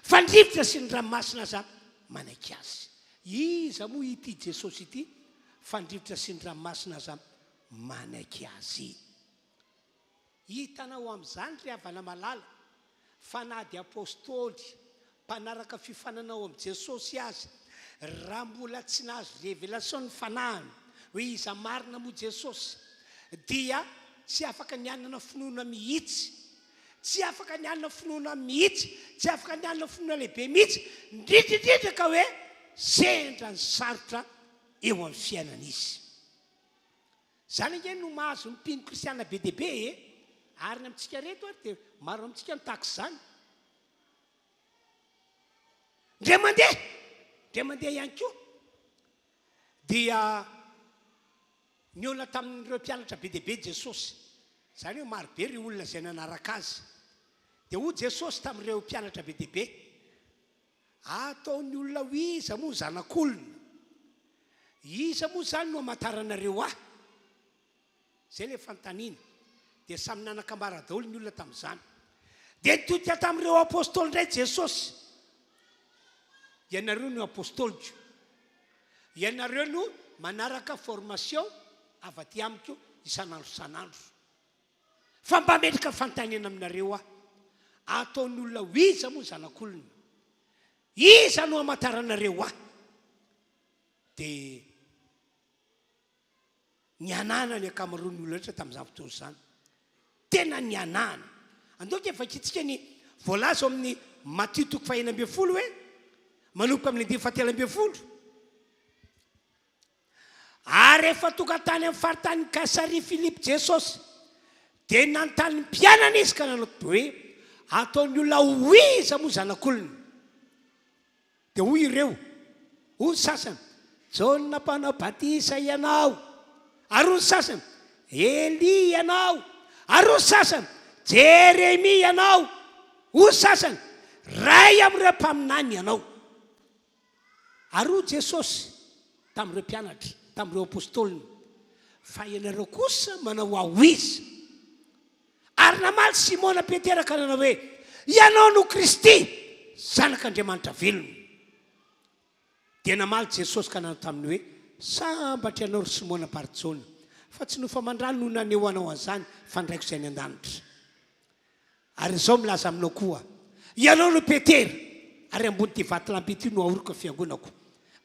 fa ny rivotra sy ny ranomasina aza manaiky azy? Iza moa ity Jesosy ity, fa ny rivotra sy ny ranomasina aza manaiky azy? Hitanao amin'izany ry havana malala fa na dia apostoly, mpanaraka fiofanana ao amin'i Jesosy aza, raha mbola tsy nahazo révélation ny fanahiny hoe iza marina moa Jesosy, dia tsy afaka ny hanana finoana mihitsy, tsy afaka ny hanana finoana mihitsy, tsy afaka ny hanana finoana lehibe mihitsy, indrindra indrindra ka hoe sendra ny sarotra eo amin'ny fiainana izy. Izany ange no mahazo ny mpino kristiana be dia be e! Ary ny amintsika reto ary dia maro amintsika no tahaka izany. Indray mandeha, indray mandeha ihany koa dia nihaona tamin'ireo mpianatra be dia be Jesosy. Izany hoe maro be ireo olona izay nanaraka azy. Dia hoy Jesosy tamin'ireo mpianatra be dia be, Ataon'ny olona ho iza moa ny Zanak'olona? Iza moa izany no hamantaranareo ahy? Izay ilay fanontaniana. Dia samy nanan-kambara daholo ny olona tamin'izany. Dia nitodika tamin'ireo apostoly indray Jesosy. Ianareo no apostoliko. Ianareo no manaraka formation avy aty amiko isan'andro isan'andro. Fa mba hametraka fanontaniana aminareo aho, Ataon'ny olona ho iza moa ny Zanak'olona? Iza no hamantaranareo ahy? Dia nihanahana ny ankamaroan'ny olona rehetra tamin'izany fotoana izany. Tena nihanahana. Andao ange vakintsika ny voalaza ao amin'ny Matio toko faha-16 hoe, manomboka amin'ny andininy fahatelo ambin'ny folo. Ary rehefa tonga tany amin'ny faritanin'i Kaisaria Filipo Jesosy, dia nanontany ny mpianany izy ka nanao hoe, Ataon'ny olona ho iza moa Zanak'olona? Dia hoy ireo, hoy ny sasany, Jaona Mpanao Batisa ianao. Ary hoy ny sasany, Elia ianao. Ary hoy ny sasany, Jeremia ianao. Hoy ny sasany, Iray amin'ireo mpaminany ianao. Ary hoy Jesosy tamin'ireo mpianatra, tamin'ireo apostoliny, Fa ianareo kosa manao ahy ho iza? Ary namaly Simona Petera ka nanao hoe, Ianao no Kristy, Zanak'Andriamanitra velona. Dia namaly Jesosy ka nanao taminy hoe, Sambatra ianao, ry Simona Bar-Jona, fa tsy nofo aman-drà no naneho anao an'izany, fa ny Raiko izay any an-danitra. Ary izao milaza aminao koa, Ianao no Petera, ary ambonin'ity vatolampy ity no haoriko ny fiangonako,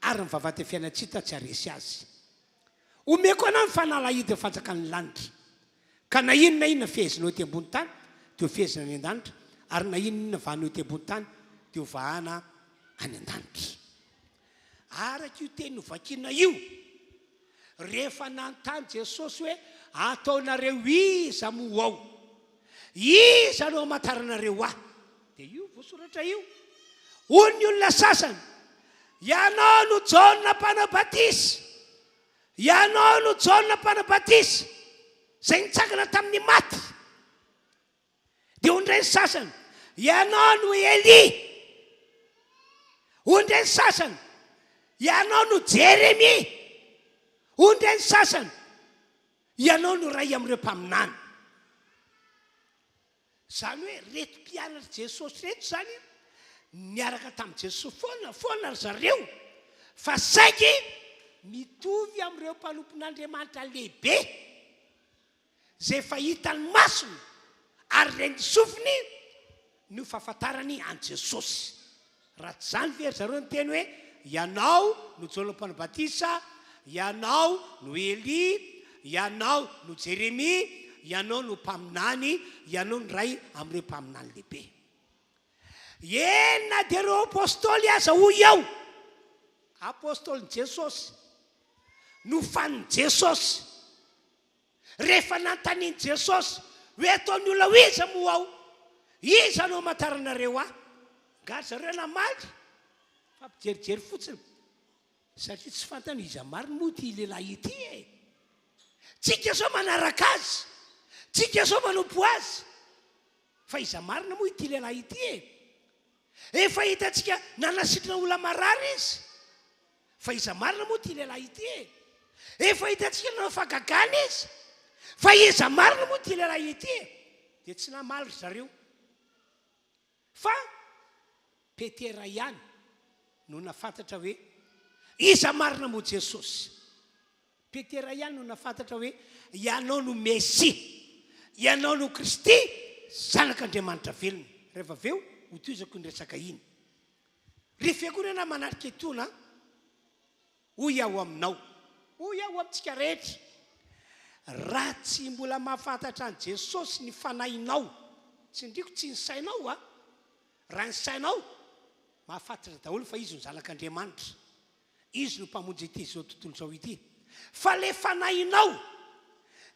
ary ny vavahadin'ny fiainan-tsy hita tsy haharesy azy. Omeko anao ny fanalahidin'ny fanjakan'ny lanitra, ka na inona na inona fehezinao ety ambony tany, dia ho fehezina any an-danitra, ary na inona inona vahanao ety ambony tany dia ho vahana any an-danitra. Araka io teny novakiana io, rehefa nanontany Jesosy hoe, Ataonareo iza moa aho? Iza no amantaranareo ahy? Dia io voasoratra io. Hoy ny olona sasany, Ianao no Jaona Mpanao Batisa! Ianao no Jaona Mpanao Batisa, izay nitsangana tamin'ny maty. Dia hoy indray ny sasany, Ianao no Elia. Hoy indray ny sasany, Ianao no Jeremia. Hoy indray ny sasany, Ianao no iray amin'ireo mpaminany. Izany hoe ireto mpianatr'i Jesosy ireto izany niaraka tamin'i Jesosy foana foana ry zareo fa saingy mitovy amin'ireo mpanompon'Andriamanitra lehibe izay efa hitan'ny masony ary ren'ny sofiny no fahafantarany an'i Jesosy. Raha tsy izany ve ry zareo niteny hoe, Ianao no Jaona Mpanao Batisa, ianao no Elia, ianao no Jeremia, ianao no mpaminany, ianao no iray amin'ireo mpaminany lehibe. Eny na dia ireo apostoly aza hoy aho, apostolin'i Jesosy, nofanin'i Jesosy. Rehefa nanontanian'i Jesosy hoe ataon'ny olona ho iza moa aho? Iza no amantaranareo ahy? Angaha ry zareo namaly? Fa mpijerijery fotsiny satria tsy fantany iza marina moa ity lehilahy ity e! Tsika izao manaraka azy, tsika izao manompo azy, fa iza marina moa ity lehilahy ity e? Efa hitantsika nanasitrana olona marary izy. Fa iza marina moa ity lehilahy ity e? Efa hitantsika nanao fahagagana izy. Fa iza marina moa ity lehilahy ity e? Dia tsy namaly ry zareo. Fa Petera ihany no nahafantatra hoe iza marina moa Jesosy. Petera ihany no nahafantatra hoe ianao no Mesia, ianao no Kristy, Zanak'Andriamanitra velona. Rehefa avy eo, hotohizako iny resaka iny. Ry fiangonana manatrika etoana, hoy aho aminao, hoy aho amintsika rehetra, raha tsy mbola mahafantatra an'i Jesosy ny fanahinao, tsindriko tsy ny sainao a, raha ny sainao, mahafantatra daholo fa Izy no Zanak'Andriamanitra, Izy no Mpamonjy ity izao tontolo izao ity. Fa le fanahinao,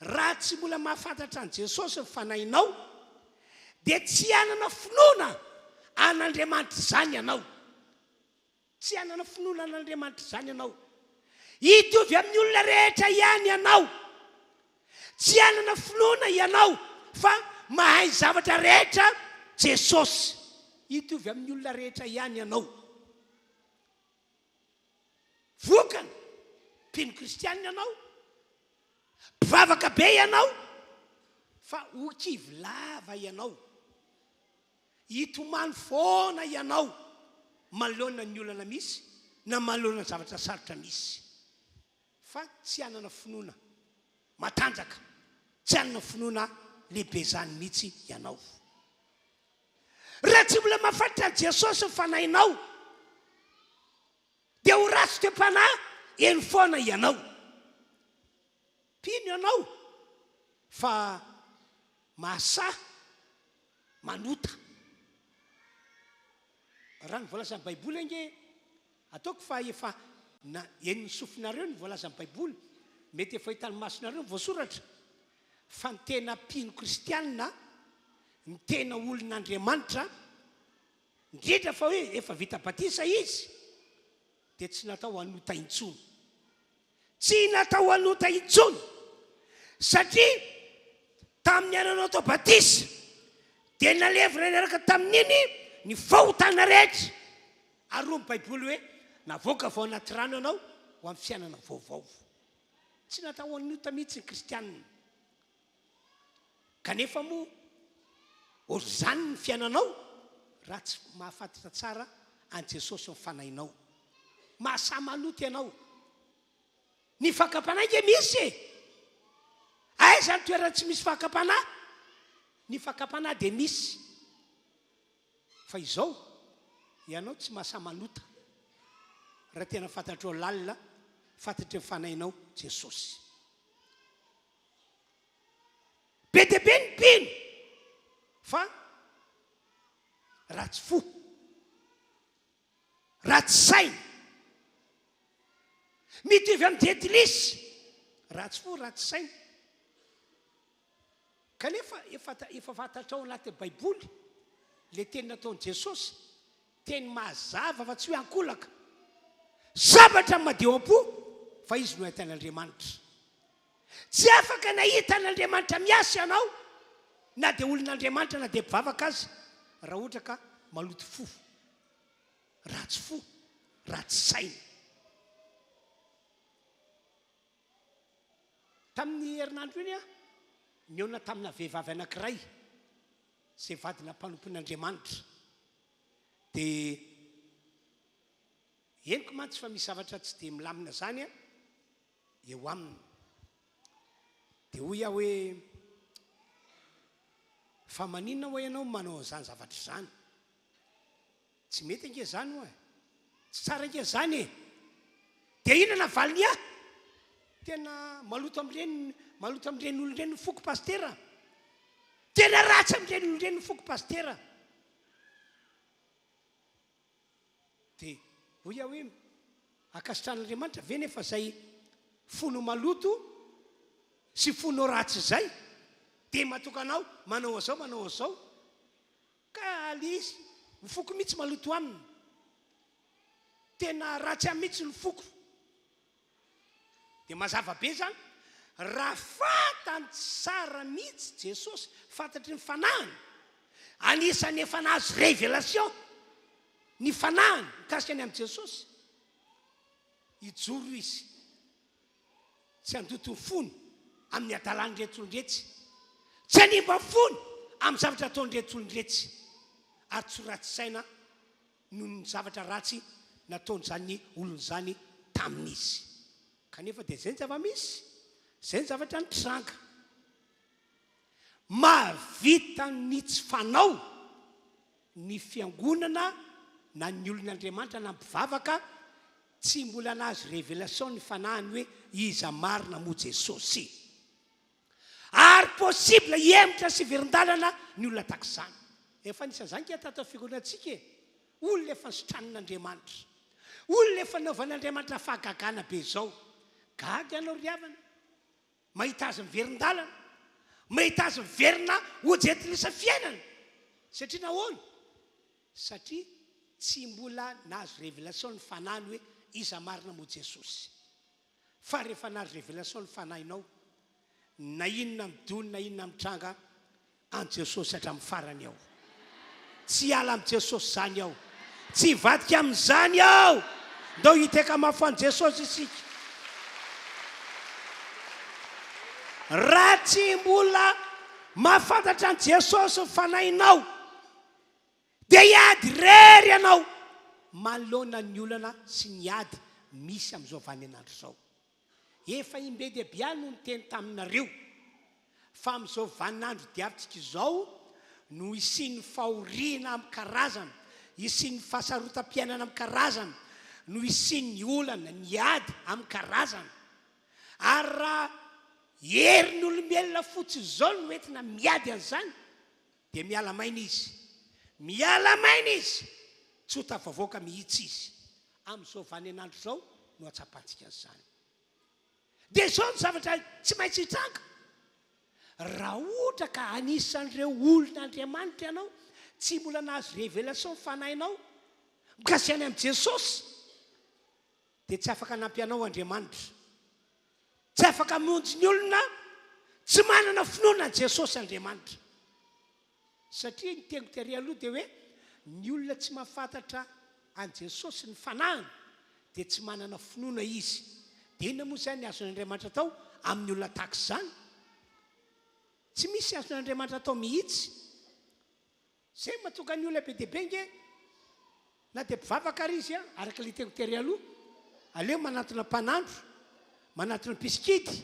raha tsy mbola mahafantatra an'i Jesosy ny fanahinao, dia tsy hanana finoana an'Andriamanitra izany ianao. Tsy hanana finoana an'Andriamanitra izany ianao. Hitovy amin'ny olona rehetra ihany ianao. Tsy hanana finoana ianao fa mahay zavatra rehetra Jesosy. Hitovy amin'ny olona rehetra ihany ianao. Vokany, mpino kristianina ianao, mpivavaka be ianao, fa ho kivy lava ianao. Hitomany foana ianao manoloana ny olana misy na manoloana ny zavatra sarotra misy. Fa tsy hanana finoana matanjaka, tsy hanana finoana lehibe izany mihitsy ianao. Raha tsy mbola mahafantatra an'i Jesosy ny fanahinao, dia ho ratsy toe-panahy eny foana ianao. Mpino ianao fa mahasahy manota. Raha ny voalazan'ny Baiboly ange, ataoko fa efa na henon'ny sofinareo ny voalazan'ny Baiboly, mety efa hitan'ny masonareo ny voasoratra, fa ny tena mpino kristianina, ny tena olon'Andriamanitra, indrindra fa hoe efa vita batisa izy, dia tsy natao hanota intsony. Tsy natao hanota intsony, satria tamin'ny anao natao batisa, dia nalevina niaraka tamin'iny ny fahotana rehetra. Ary hoy ny Baiboly hoe, navoaka avy ao anaty rano ianao ho amin'ny fiainana vaovao. Tsy natao hanota mihitsy ny kristianina. Kanefa moa ohatr'izany ny fiainanao raha tsy mahafantatra tsara an'i Jesosy ny fanahinao. Mahasahy maloto ianao. Ny fakam-panahy nge misy e! Aiza ny toerana tsy misy fakam-panahy? Ny fakam-panahy dia misy. Fa izao, ianao tsy mahasahy manota raha tena fantatrao lalina, fantatry ny fanahinao Jesosy. Be dia be ny mpino. Fa ratsy fo, ratsy saina, mitovy amin'ny jentilisa, ratsy fo, ratsy saina. Kanefa efa efa fantatrao ao anatin'ny Baiboly ilay teny nataon'i Jesosy, teny mazava fa tsy hoe ankolaka. Sambatra ny madio am-po fa izy no hahita an'Andriamanitra. Tsy afaka nahita an'Andriamanitra miasa ianao na dia olon'Andriamanitra na dia mpivavaka aza raha ohatra ka maloto fo, ratsy fo, ratsy saina. Tamin'ny herinandro iny aho nihaona tamina vehivavy anankiray izay vadina mpanompon'Andriamanitra. Dia henoko mantsy fa misy zavatra tsy dia milamina izany eo aminy. Dia hoy aho hoe, Fa maninona ho'a ianao manao an'izany zavatra izany? Tsy mety ange izany ho'a e! Tsy tsara ange izany e! Dia inona navaliny ahy? Tena maloto amin'ireny, maloto amin'ireny olona ireny ny foko Pasitera. Tena ratsy amin'ireny olona ireny ny foko Pasitera. Dia hoy aho hoe, ankasitrahan'Andriamanitra ve nefa izay fonao maloto sy fonao ratsy izay? Dia matoka anao manao an'izao, manao an'izao. Ka le izy, ny foko mihitsy maloto aminy. Tena ratsy aminy mihitsy ny foko. Dia mazava be izany, raha fantany tsara mihitsy Jesosy, fantatry ny fanahiny, anisan'ny efa nahazo révélation ny fanahiny mikasika ny amin'i Jesosy, hijoro izy, tsy handoto ny fony amin'ny hadalan'ireto olon-dretsy, tsy hanimba ny fony amin'ny zavatra ataon'ireto olon-dretsy, ary tsy ho ratsy saina noho ny zavatra ratsy nataon'izany olona izany taminy izy. Kanefa dia izay ny zava-misy, izay ny zavatra nitranga. Mahavita ny tsy fanao ny fiangonana na ny olon'Andriamanitra na mpivavaka tsy mbola nahazo révélation ny fanahiny hoe iza marina moa Jesosy. Ary possible hihemotra sy hiverin-dalana ny olona tahaka izany. Efa anisan'izany ange tato amin'ny fiangonantsika e! Olona efa nositranin'Andriamanitra. Olona efa nanaovan'Andriamanitra fahagagana be izao. Gaga ianao ry havana. Mahita azy miverin-dalana. Mahita azy miverina ho jentilisa fiainana. Satria nahoana? Satria tsy mbola nahazo révélation ny fanahiny hoe iza marina moa Jesosy. Fa rehefa nahazo révélation ny fanahinao, na inona midony na inona mitranga, an'i Jesosy hatramin'ny farany aho. Tsy hiala amin'i Jesosy izany aho. Tsy hivadika amin'izany aho. Ndao hiteka mafy ho an'i Jesosy isika. Raha tsy mbola mahafantatra an'i Jesosy ny fanahinao, dia hiady irery ianao manoloana ny olana sy ny ady misy amin'izao vaninandro izao. Efa imbe dia be aho no niteny taminareo fa amin'izao vaninandro diavintsika izao no hisian'ny fahoriana amin-karazana, hisian'ny fahasarotam-piainana amin-karazana, no hisian'ny olana, ny ady amin-karazana. Ary raha herin'ny olombelona fotsiny izao no entina miady an'izany Dia miala maina izy. Miala maina izy! Tsy ho tafavoaka mihitsy izy. Amin'izao vaninandro izao no hatsapantsika an'izany. Dia izao ny zavatra tsy maintsy hitranga. Raha ohatra ka anisan'ireo olon'Andriamanitra ianao, tsy mbola nahazo révélation ny fanahinao mikasika ny amin'i Jesosy, dia tsy afaka hanampy anao Andriamanitra. Tsy afaka hamonjy ny olona tsy manana finoana an'i Jesosy Andriamanitra. Satria ny teniko tery aloha dia hoe ny olona tsy mahafantatra an'i Jesosy ny fanahiny dia tsy manana finoana izy. Dia inona moa izany ny azon'Andriamanitra atao amin'ny olona tahaka izany? Tsy misy azon'Andriamanitra atao mihitsy. Zay mahatonga ny olona be dia be nge na dia mpivavaka ary izy araka ilay teniko tery aloha, aleo manantona mpanandro, manantona mpisikidy,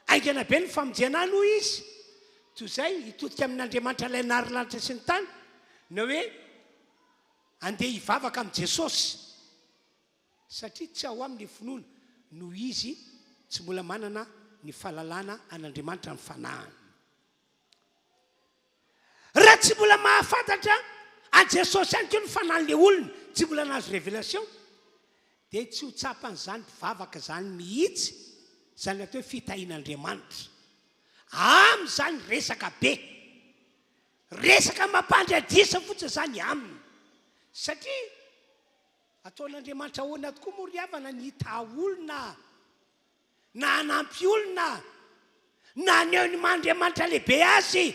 haingana be ny famonjena any hoy izy, toy izay hitodika amin'Andriamanitra ilay nary lanitra sy ny tany, na hoe andeha hivavaka amin'i Jesosy, satria tsy ao aminy ny finoana noho izy tsy mbola manana ny fahalalana an'Andriamanitra ny fanahiny. Raha. tsy mbola mahafantatra an'i Jesosy ihany koa ny fanahin'ilay olona, tsy mbola nahazo révélation, dia tsy ho tsapan'izany mpivavaka izany mihitsy izany atao hoe fitahian'Andriamanitra. Aminy izany resaka be. Resaka mampandry adrisa fotsiny izany aminy. Satria ataon'Andriamanitra ahoana tokoa moa ry havana ny hitaha olona na hanampy olona na haneho ny maha Andriamanitra lehibe azy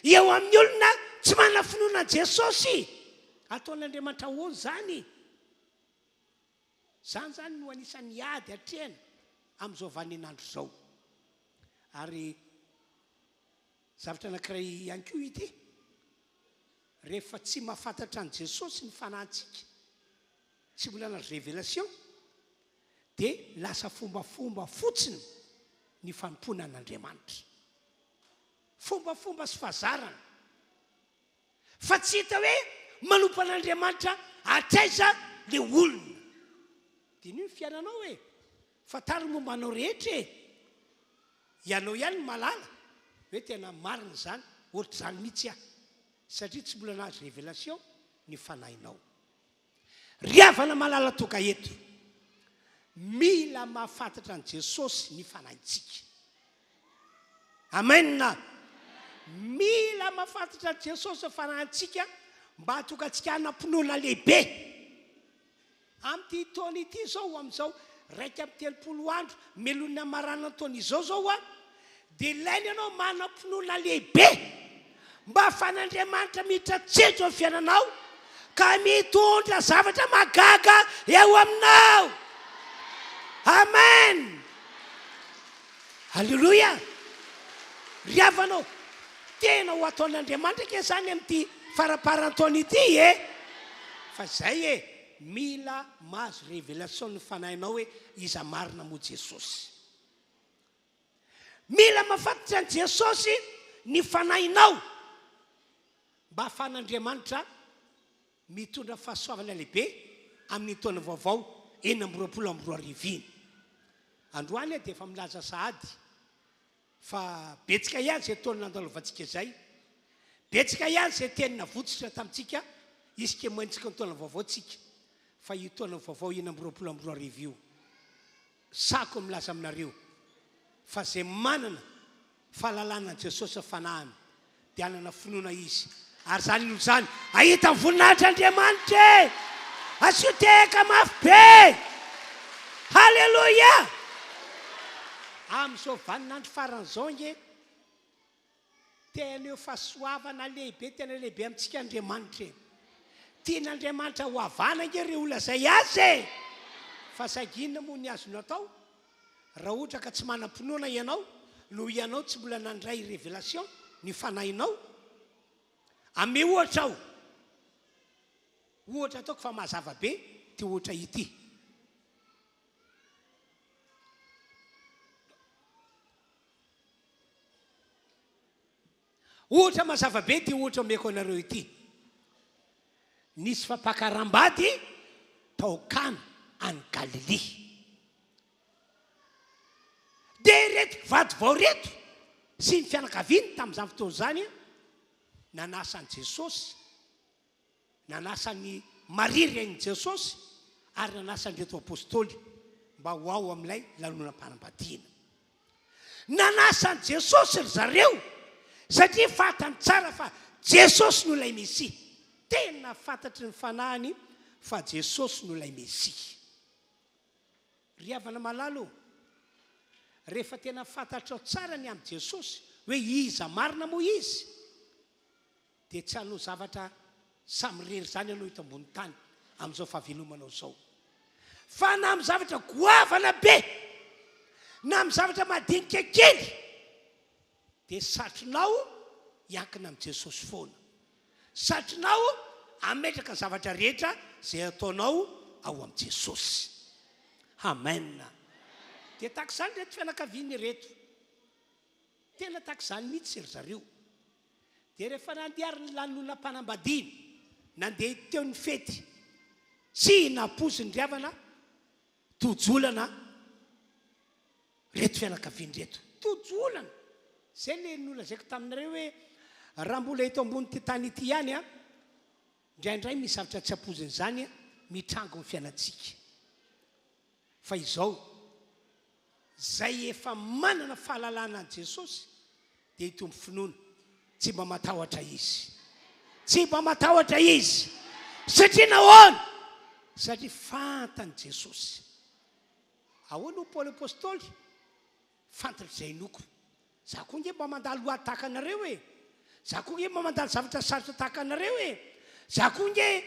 eo amin'ny olona tsy manana finoana an'i Jesosy. Ataon'Andriamanitra ahoana izany? Izany izany no anisan'ny ady atrehana amin'izao vaninandro izao. Ary zavatra anankiray ihany koa ity, rehefa tsy mahafantatra an'i Jesosy ny fanahintsika, tsy mbola nahazo révélation, dia lasa fombafomba fotsiny ny fanompoana an'Andriamanitra. Fombafomba sy fahazarana. Fa tsy hita hoe manompo an'Andriamanitra hatraiza le olona. Diniho ny fiainanao e! Fantaro ny momba anao rehetra e! Ianao ihany no mahalala hoe tena marina izany, ohatr'izany mihitsy aho. Satria tsy mbola nahazo révélation ny fanahinao. Ry havana malala tonga eto, mila mahafantatra an'i Jesosy ny fanahintsika. Amen! Mila mahafantatra an'i Jesosy ny fanahintsika mba hahatonga antsika hanam-pinoana lehibe. Amin'ity taona ity izao, amin'izao 31 andro melohin'ny hamaranana ny taona izao izao an, dia ilaina ianao manam-pinoana lehibe mba hahafahan'Andriamanitra miditra an-tsehatra eo amin'ny fiainanao ka mitondra zavatra mahagaga eo aminao. Amen! Aleloia! Ry havana ô, tena ho ataon'Andriamanitra ange izany amin'ity faramparan'ny taona ity e! Fa izay e, mila mahazo révélation ny fanahinao hoe iza marina moa Jesosy. Mila mahafantatra an'i Jesosy ny fanahinao mba hahafahan'Andriamanitra mitondra fahasoavana lehibe amin'ny taona vaovao 2026 iny. Androany aho dia efa milaza sahady fa betsaka ihany izay taona nandalovantsika izay, betsaka ihany izay teny navotsitra tamintsika isika moentsika ny taona vaovao tsika fa io taona vaovao 2026 io Sahako milaza aminareo fa izay manana fahalalana an'i Jesosy ny fanahiny dia hanana finoana izy ary izany olona izany hahita ny voninahitr'Andriamanitra e! Asio tehaka mafy be! Haleloia! Amin'izao vaninandro farany izao ange Te haneho fahasoavana lehibe tena lehibe amintsika Andriamanitra e. Tian'Andriamanitra ho havana ange ireo olona izay Azy e! Fa saingy inona moa ny azony atao raha ohatra ka tsy manam-pinoana ianao noho ianao tsy mbola nandray révélation ny fanahinao? Ame ohatra aho. Ohatra ataoko fa mazava be ity ohatra ity. Ohatra mazava be ity ohatra omeko anareo ity. Nisy fampakaram-bady tao Kana any Galilia. Dia ireto mpivady vao ireto sy ny fianakaviany tamin'izany fotoana izany nanasa an'i Jesosy Nanasa an'i Maria renin'i Jesosy ary nanasa an'ireto apostoly mba ho ao amin'ilay lanonam-panambadiana. Nanasa an'i Jesosy ry zareo satria fantany tsara fa Jesosy no ilay Mesia. Tena fantatry ny fanahiny fa Jesosy no ilay Mesia. Ry havana malala ô, rehefa tena fantatrao tsara ny amin'i Jesosy, hoe iza marina moa Izy, dia tsy hanao zavatra samirery izany ianao eto ambony tany amin'izao fahavelomanao izao. Fa na amin'ny zavatra goavana be, na amin'ny zavatra madinika kely, dia satrinao hiankina amin'i Jesosy foana. Satrinao hametraka ny zavatra rehetra izay ataonao ao amin'i Jesosy. Amen. Dia tahaka izany ireto fianakaviana ireto. Tena tahaka izany mihitsy ry zareo. Dia rehefa nandeha ary ny lanonam-panambadiana, nandeha teo ny fety, tsy nampoizin-dry havana tojo olana ireto fianakaviana ireto. Tojo olana! Izay ilay nolazaiko taminareo hoe, Raha mbola eto ambonin'ity tany ity ihany, indraindray misy zavatra tsy ampoizina izany mitranga ao amin'ny fiainantsika. Fa izao, izay efa manana fahalalana an'i Jesosy dia hitombo finoana, tsy mba matahotra izy. Tsy mba matahotra izy. Satria nahoana? Satria fantany Jesosy. Ahoana hoy Paoly Apostoly? Fantatro izay inoako. Za koa nge mba mandalo ady tahaka anareo e! Za koa nge mba mandalo zavatra sarotra tahaka anareo e! Za koa nge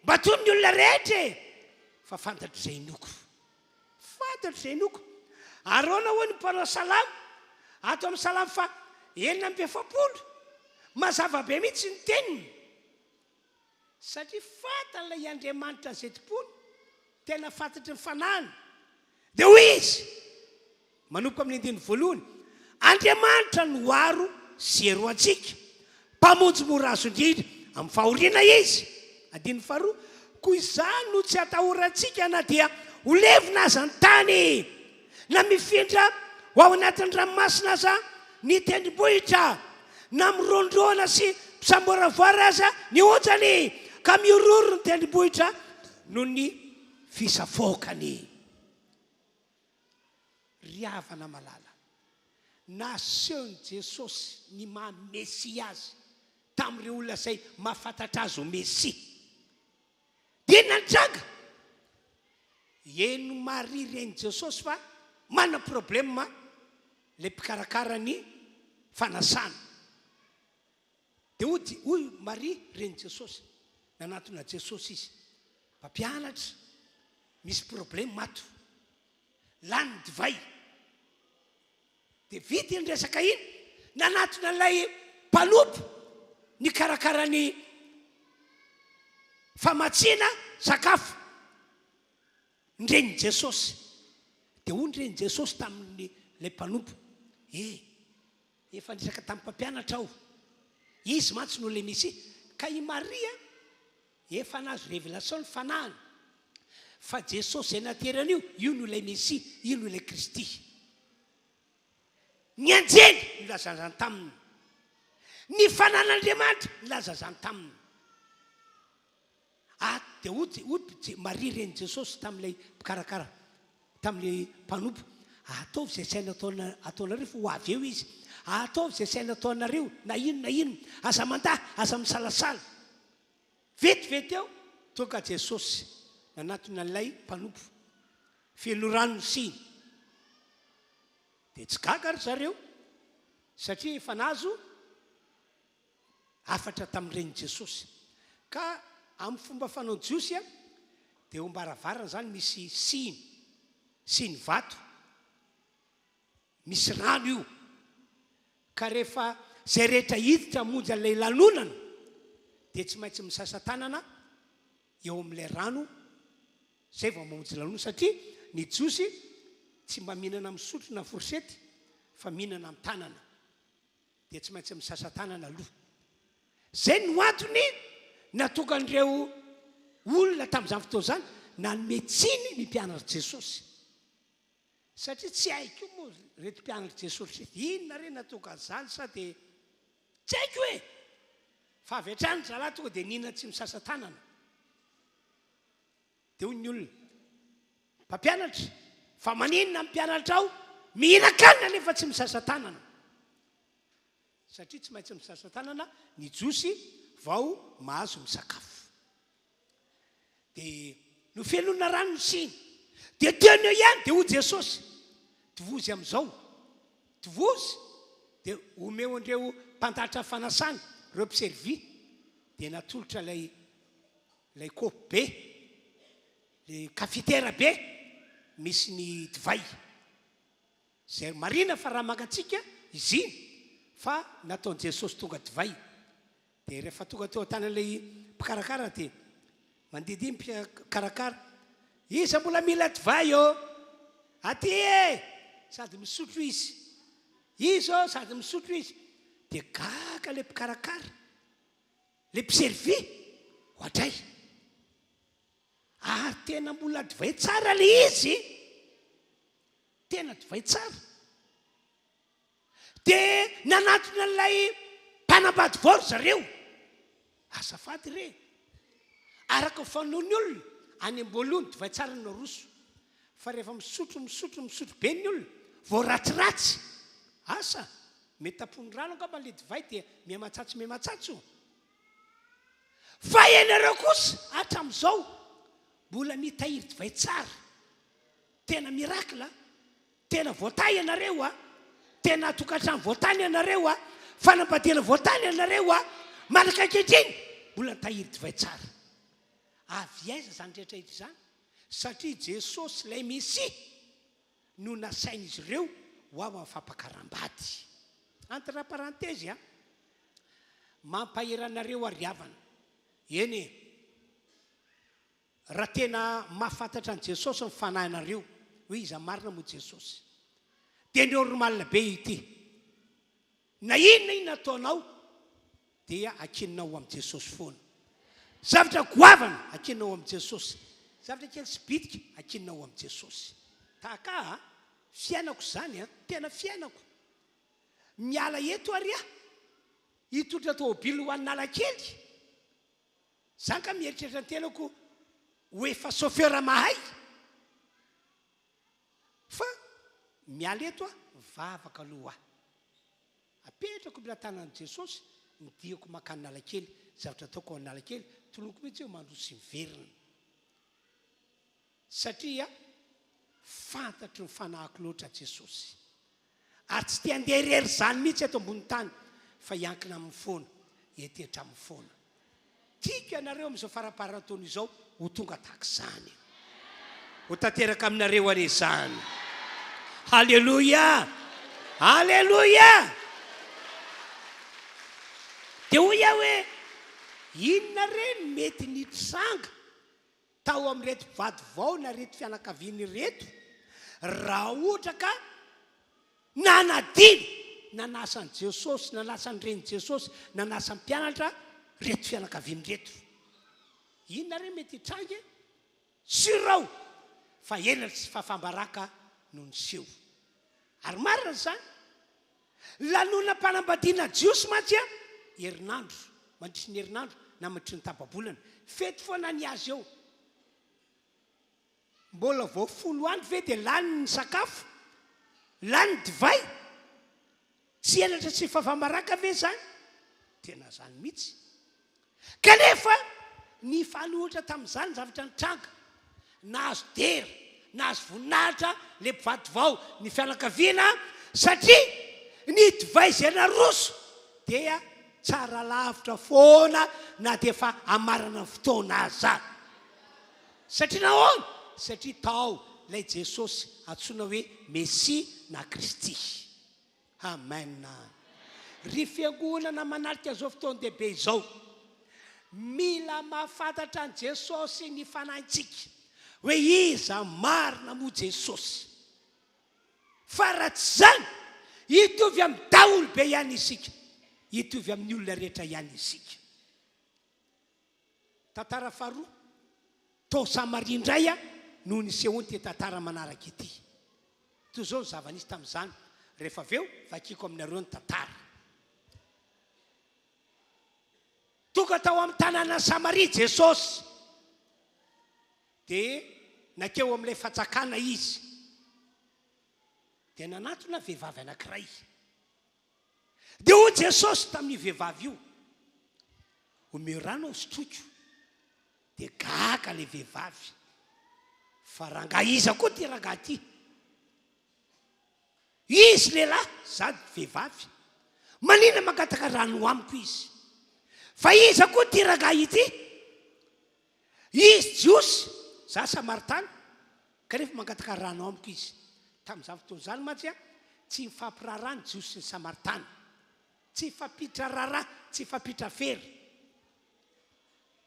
mba toy ny olona rehetra e! Fa fantatro izay inoako. Fantatro izay inoako. Ary ahoana hoy ny mpanao salamo ato amin'ny salamo faha 46? Mazava be mihitsy ny teniny. Satria fantany ilay Andriamanitra izay tompoiny, tena fantatry ny fanahiny. Dia hoy izy, manomboka amin'ny andininy voalohany, Andriamanitra no aro sy hery ho antsika, Mpamonjy mora azo indrindra amin'ny fahoriana Izy. Andininy faharoa, Koa izany no tsy atahorantsika na dia ho levona aza ny tany, na mifindra ho ao anatin'ny ranomasina aza ny tendrombohitra, na mirondrona sy misamboaravoara aza ny onjany, ka mihorohoro ny tendrombohitra noho ny fisafoakany. Ry havana malala, nasehon'i Jesosy ny maha Mesia Azy tamin'ireo olona izay mahafantatra Azy ho Mesia. Dia inona ny tranga? Henon'i Maria renin'i Jesosy fa manana problème ilay mpikarakara ny fanasana. Dia hoy hoy Maria renin'i Jesosy, nanatona Jesosy izy, Mpampianatra, misy problème ato, lany ny divay. Dia vita iny resaka iny, nanatona an'ilay mpanompo nikarakara ny famatsiana sakafo ny renin'i Jesosy. Dia hoy ny renin'i Jesosy tamin'ilay mpanompo, E, efa niresaka tamin'ny mpampianatra aho. Izy mantsy no ilay Mesia. Ka i Maria efa nahazo révélation ny fanahiny fa Jesosy izay naterany io, io no ilay Mesia, io no ilay Kristy. Ny anjely nilaza izany taminy. Ny fanan'Andriamanitra nilaza izany taminy. Ary dia hoy, hoy Maria renin'i Jesosy tamin'ilay mpikarakara, tamin'ilay mpanompo, Ataovy izay saina ataona, ataonareo fa ho avy eo izy. Ataovy izay saina ataonareo, na inona na inona. Aza mandà, aza misalasala. Vetivety eo, tonga Jesosy nanatona an'ilay mpanompo. Feno rano ny siny. Dia tsy gaga ry zareo satria efa nahazo hafatra tamin'ny renin'i Jesosy. Ka amin'ny fomba fanao jiosy dia eo am-baravarana izany misy siny, siny vato, misy rano io. Ka rehefa izay rehetra hiditra hamonjy an'ilay lanonana dia tsy maintsy misasa tanana eo amin'ilay rano Zay vao mamonjy lanona satria ny jiosy tsy mba mihinana amin'ny sotro na fourchette fa mihinana amin'ny tanana dia tsy maintsy misasa tanana aloha. Zay no antony nahatonga an'ireo olona tamin'izany fotoana izany nanome tsiny ny mpianatr'i Jesosy. Satria tsy hay koa moa ireto mpianatr'i Jesosy ireto, inona re nahatonga an'izany sa dia tsy haiko e! Fa avy hatrany ry zalahy tonga dia nihinana tsy misasa tanana. Dia hoy ny olona, Mpampianatra, fa maninona ny mpianatrao mihinan-kanina nefa tsy misasa tanana? Satria tsy maintsy misasa tanana ny Jiosy vao mahazo misakafo. Dia nofenoina rano ny siny. Dia teo no eo ihany dia hoy Jesosy, Tovozy amin'izao, tovozy, dia omeo an'ireo mpandahatra fanasana, ireo mpiservy. Dia natolotra ilay Ilay kaopy be, ilay kafitera be misy ny divay. Izay marina fa raha mangatsiaka izy iny fa nataon'i Jesosy tonga divay. Dia rehefa tonga teo an-tanan'ilay mpikarakara dia mandidy ny mpikarakara, Iza mbola mila divay ô? Aty e! Sady misotro izy. Iza ô? Sady misotro izy. Dia gaga ilay mpikarakara. Le mpiservi ohatray. Ary tena mbola divay tsara le izy. Tena divay tsara. De nanatona an'ilay. Mpanambady vao ry zareo. Azafady re. Araka ny fanaon'ny olona, any am-boalohany divay tsara no aroso. Fa rehefa misotro, misotro, misotro be ny olona, vao ratsiratsy. Asa, mety tampohin'ny rano angamba ilay divay dia miha-matsatso miha-matsatso. Fa ianareo kosa, hatramin'izao, mbola mitahiry divay tsara. Tena miracle a! Tena voatahy ianareo a! Tena tokantrano voatany ianareo a! Fanambadiana voatany ianareo a! Manaka ankehitriny, mbola nitahiry divay tsara. Avy aiza izany rehetra rehetra izany? Satria Jesosy ilay Mesia no nasain'izy ireo ho ao amin'ny fampakaram-bady. Entre parenthèse a! Mampahery anareo aho ry havana. Eny e! Raha tena mahafantatra an'i Jesosy ny fanahinareo hoe iza marina moa Jesosy dia normal be ity. Na inona inona ataonao dia ankininao ho amin'i Jesosy foana. Zavatra goavana ankininao ho amin'i Jesosy. Zavatra kely sy bitika ankininao ho amin'i Jesosy. Tahaka ahy a, fiainako izany a, tena fiainako. Miala eto ary aho hitondra tômôbily ho an'Analakely. Za nga mieritreritra ny tenako ho efa chauffeur mahay fa miala eto aho mivavaka aloha aho. Apetrako mila tanan'i Jesosy ny diako mankany Analakely, zavatra ataoko ao Analakely, toloko mihitsy hoe mandroso sy miverina. Satria fantatry ny fanahiko loatra Jesosy. Ary tsy te handeha irery izany mihitsy eto ambony tany fa hiankina aminy foana, hiantehitra aminy foana. Tiako ianareo amin'izao faramparan'ny taona izao ho tonga tahaka izany. Ho tanteraka aminareo anie izany. Haleloia! Haleloia! Dia hoy aho hoe, inona re no mety nitranga tao amin'ireto mpivady vao na ireto fianakaviana ireto raha ohatra ka nanadino nanasa an'i Jesosy, nanasa ny renin'i Jesosy, nanasa ny mpianatra ireto fianakaviana ireto. Inona re mety hitranga e? Sûr aho fa henatra sy fahafaham-baraka no niseho. Ary marina izany. Lanonam-panambadiana jiosy mantsy an, herinandro, mandritry ny herinandro na mandritry ny tapa-bolana. Fety foana ny azy eo. Mbola vao folo andro ve dia lany ny sakafo? Lany ny divay? Tsy henatra sy fahafaham-baraka ve izany? Tena izany mihitsy. Kanefa, nifanohitra tamin'izany ny zavatra nitranga. Nahazo dera, nahazo voninahitra ilay mpivady vao, ny fianakaviana, satria ny divay izay naroso dia tsara lavitra foana na dia efa hamarana ny fotoana aza. Satria nahoana? Satria tao ilay Jesosy antsoina hoe Mesia na Kristy. Amen. Ry fiangonana manatrika izao fotoan-dehibe izao, mila mahafantatra an'i Jesosy ny fanahintsika, hoe iza marina moa Jesosy. Fa raha tsy izany, hitovy amin'ny daholobe ihany isika, hitovy amin'ny olona rehetra ihany isika. Tantara faharoa, tao Samaria indray no nisehoan'ity tantara manaraka ity. Toy izao ny zava-nisy tamin'izany, rehefa avy eo vakiko aminareo ny tantara. Tonga tao amin'ny tanànan'i Samaria Jesosy, dia nankeo amin'ilay fantsakana izy, dia nanatona vehivavy anankiray. Dia hoy Jesosy tamin'io vehivavy io, Omeo rano aho hosotroiko. Dia gaga ilay vehivavy, fa rangahy iza koa ity rangahy ity? Izy lehilahy, za vehivavy. Maninona mangataka rano amiko izy? Fa iza koa ity rangahy ity? Izy Jiosy, za Samaritana, kanefa mangataka rano amiko izy. Tamin'izany fotoana izany mantsy, tsy nifampiraharaha ny Jiosy sy ny Samaritana. Tsy nifampiditra raharaha, tsy nifampiditra fery.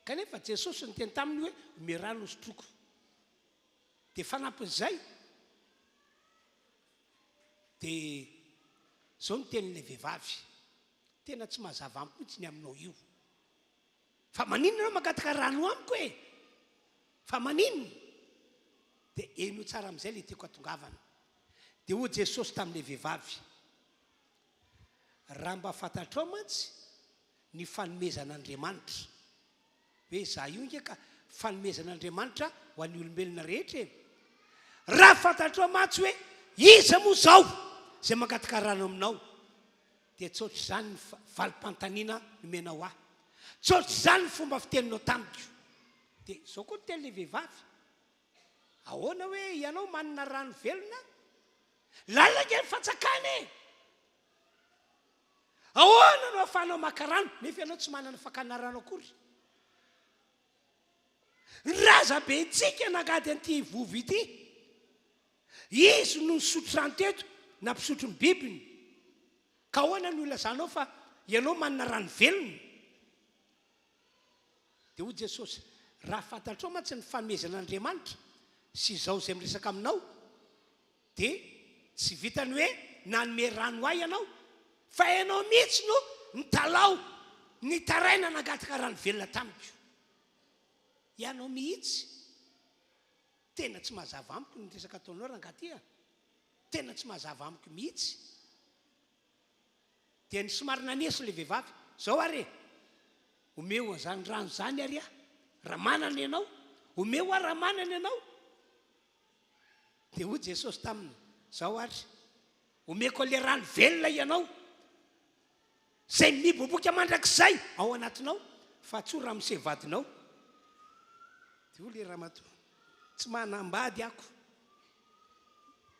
Kanefa Jesosy niteny taminy hoe, Omeo rano hosotroiko. Dia fanampin'izay, dia izao no tenin'ilay vehivavy, Tena tsy mazava amiko mihitsy ny aminao io. Fa maninona ianao mangataka rano amiko e? Fa maninona? Dia henoy tsara amin'izay ilay tiako hatongavana. Dia hoy Jesosy tamin'ilay vehivavy, Raha mba fantatrao mantsy. ny fanomezan'Andriamanitra, hoe za io nge ka fanomezan'Andriamanitra ho an'ny olombelona rehetra e! Raha fantatrao mantsy hoe iza moa izao izay mangataka rano aminao, dia tsy ohatr'izany ny valim-panontaniana nomenao ahy, tsy ohatr'izany ny fomba fiteninao tamiko. Dia izao koa ny tenin'ilay vehivavy, Ahoana hoe ianao manana rano velona? Lalina ange ny fantsakana e! Ahoana no ahafahanao maka rano nefa ianao tsy manana fakana rano akory? Ny razambentsika nangady an'ity vovo ity, izy no nisotro rano teto, nampisotro ny bibiny. Ka ahoana no ilazanao fa ianao manana rano velona? Dia hoy Jesosy, Raha fantatrao mantsy ny fanomezan'Andriamanitra sy izao izay miresaka aminao, Dia tsy vitan'ny hoe nanome rano ahy ianao, fa ianao mihitsy no nitalaho, nitaraina nangataka rano velona tamiko. Ianao mihitsy. Tena tsy mazava amiko ny resaka ataonao rangahy ty a. Tena tsy mazava amiko mihitsy. Dia ny somary naneso ilay vehivavy, Izao ary e! Omeo an'izany rano izany ary aho, raha manana ianao. Omeo aho raha manana ianao. Dia hoy Jesosy taminy, Izao ary, omeko an'ilay rano velona ianao, izay miboiboika mandrakizay ao anatinao, fa tsy ho ramose vadinao. Dia hoy ilay ramatoa, Tsy manambady ako.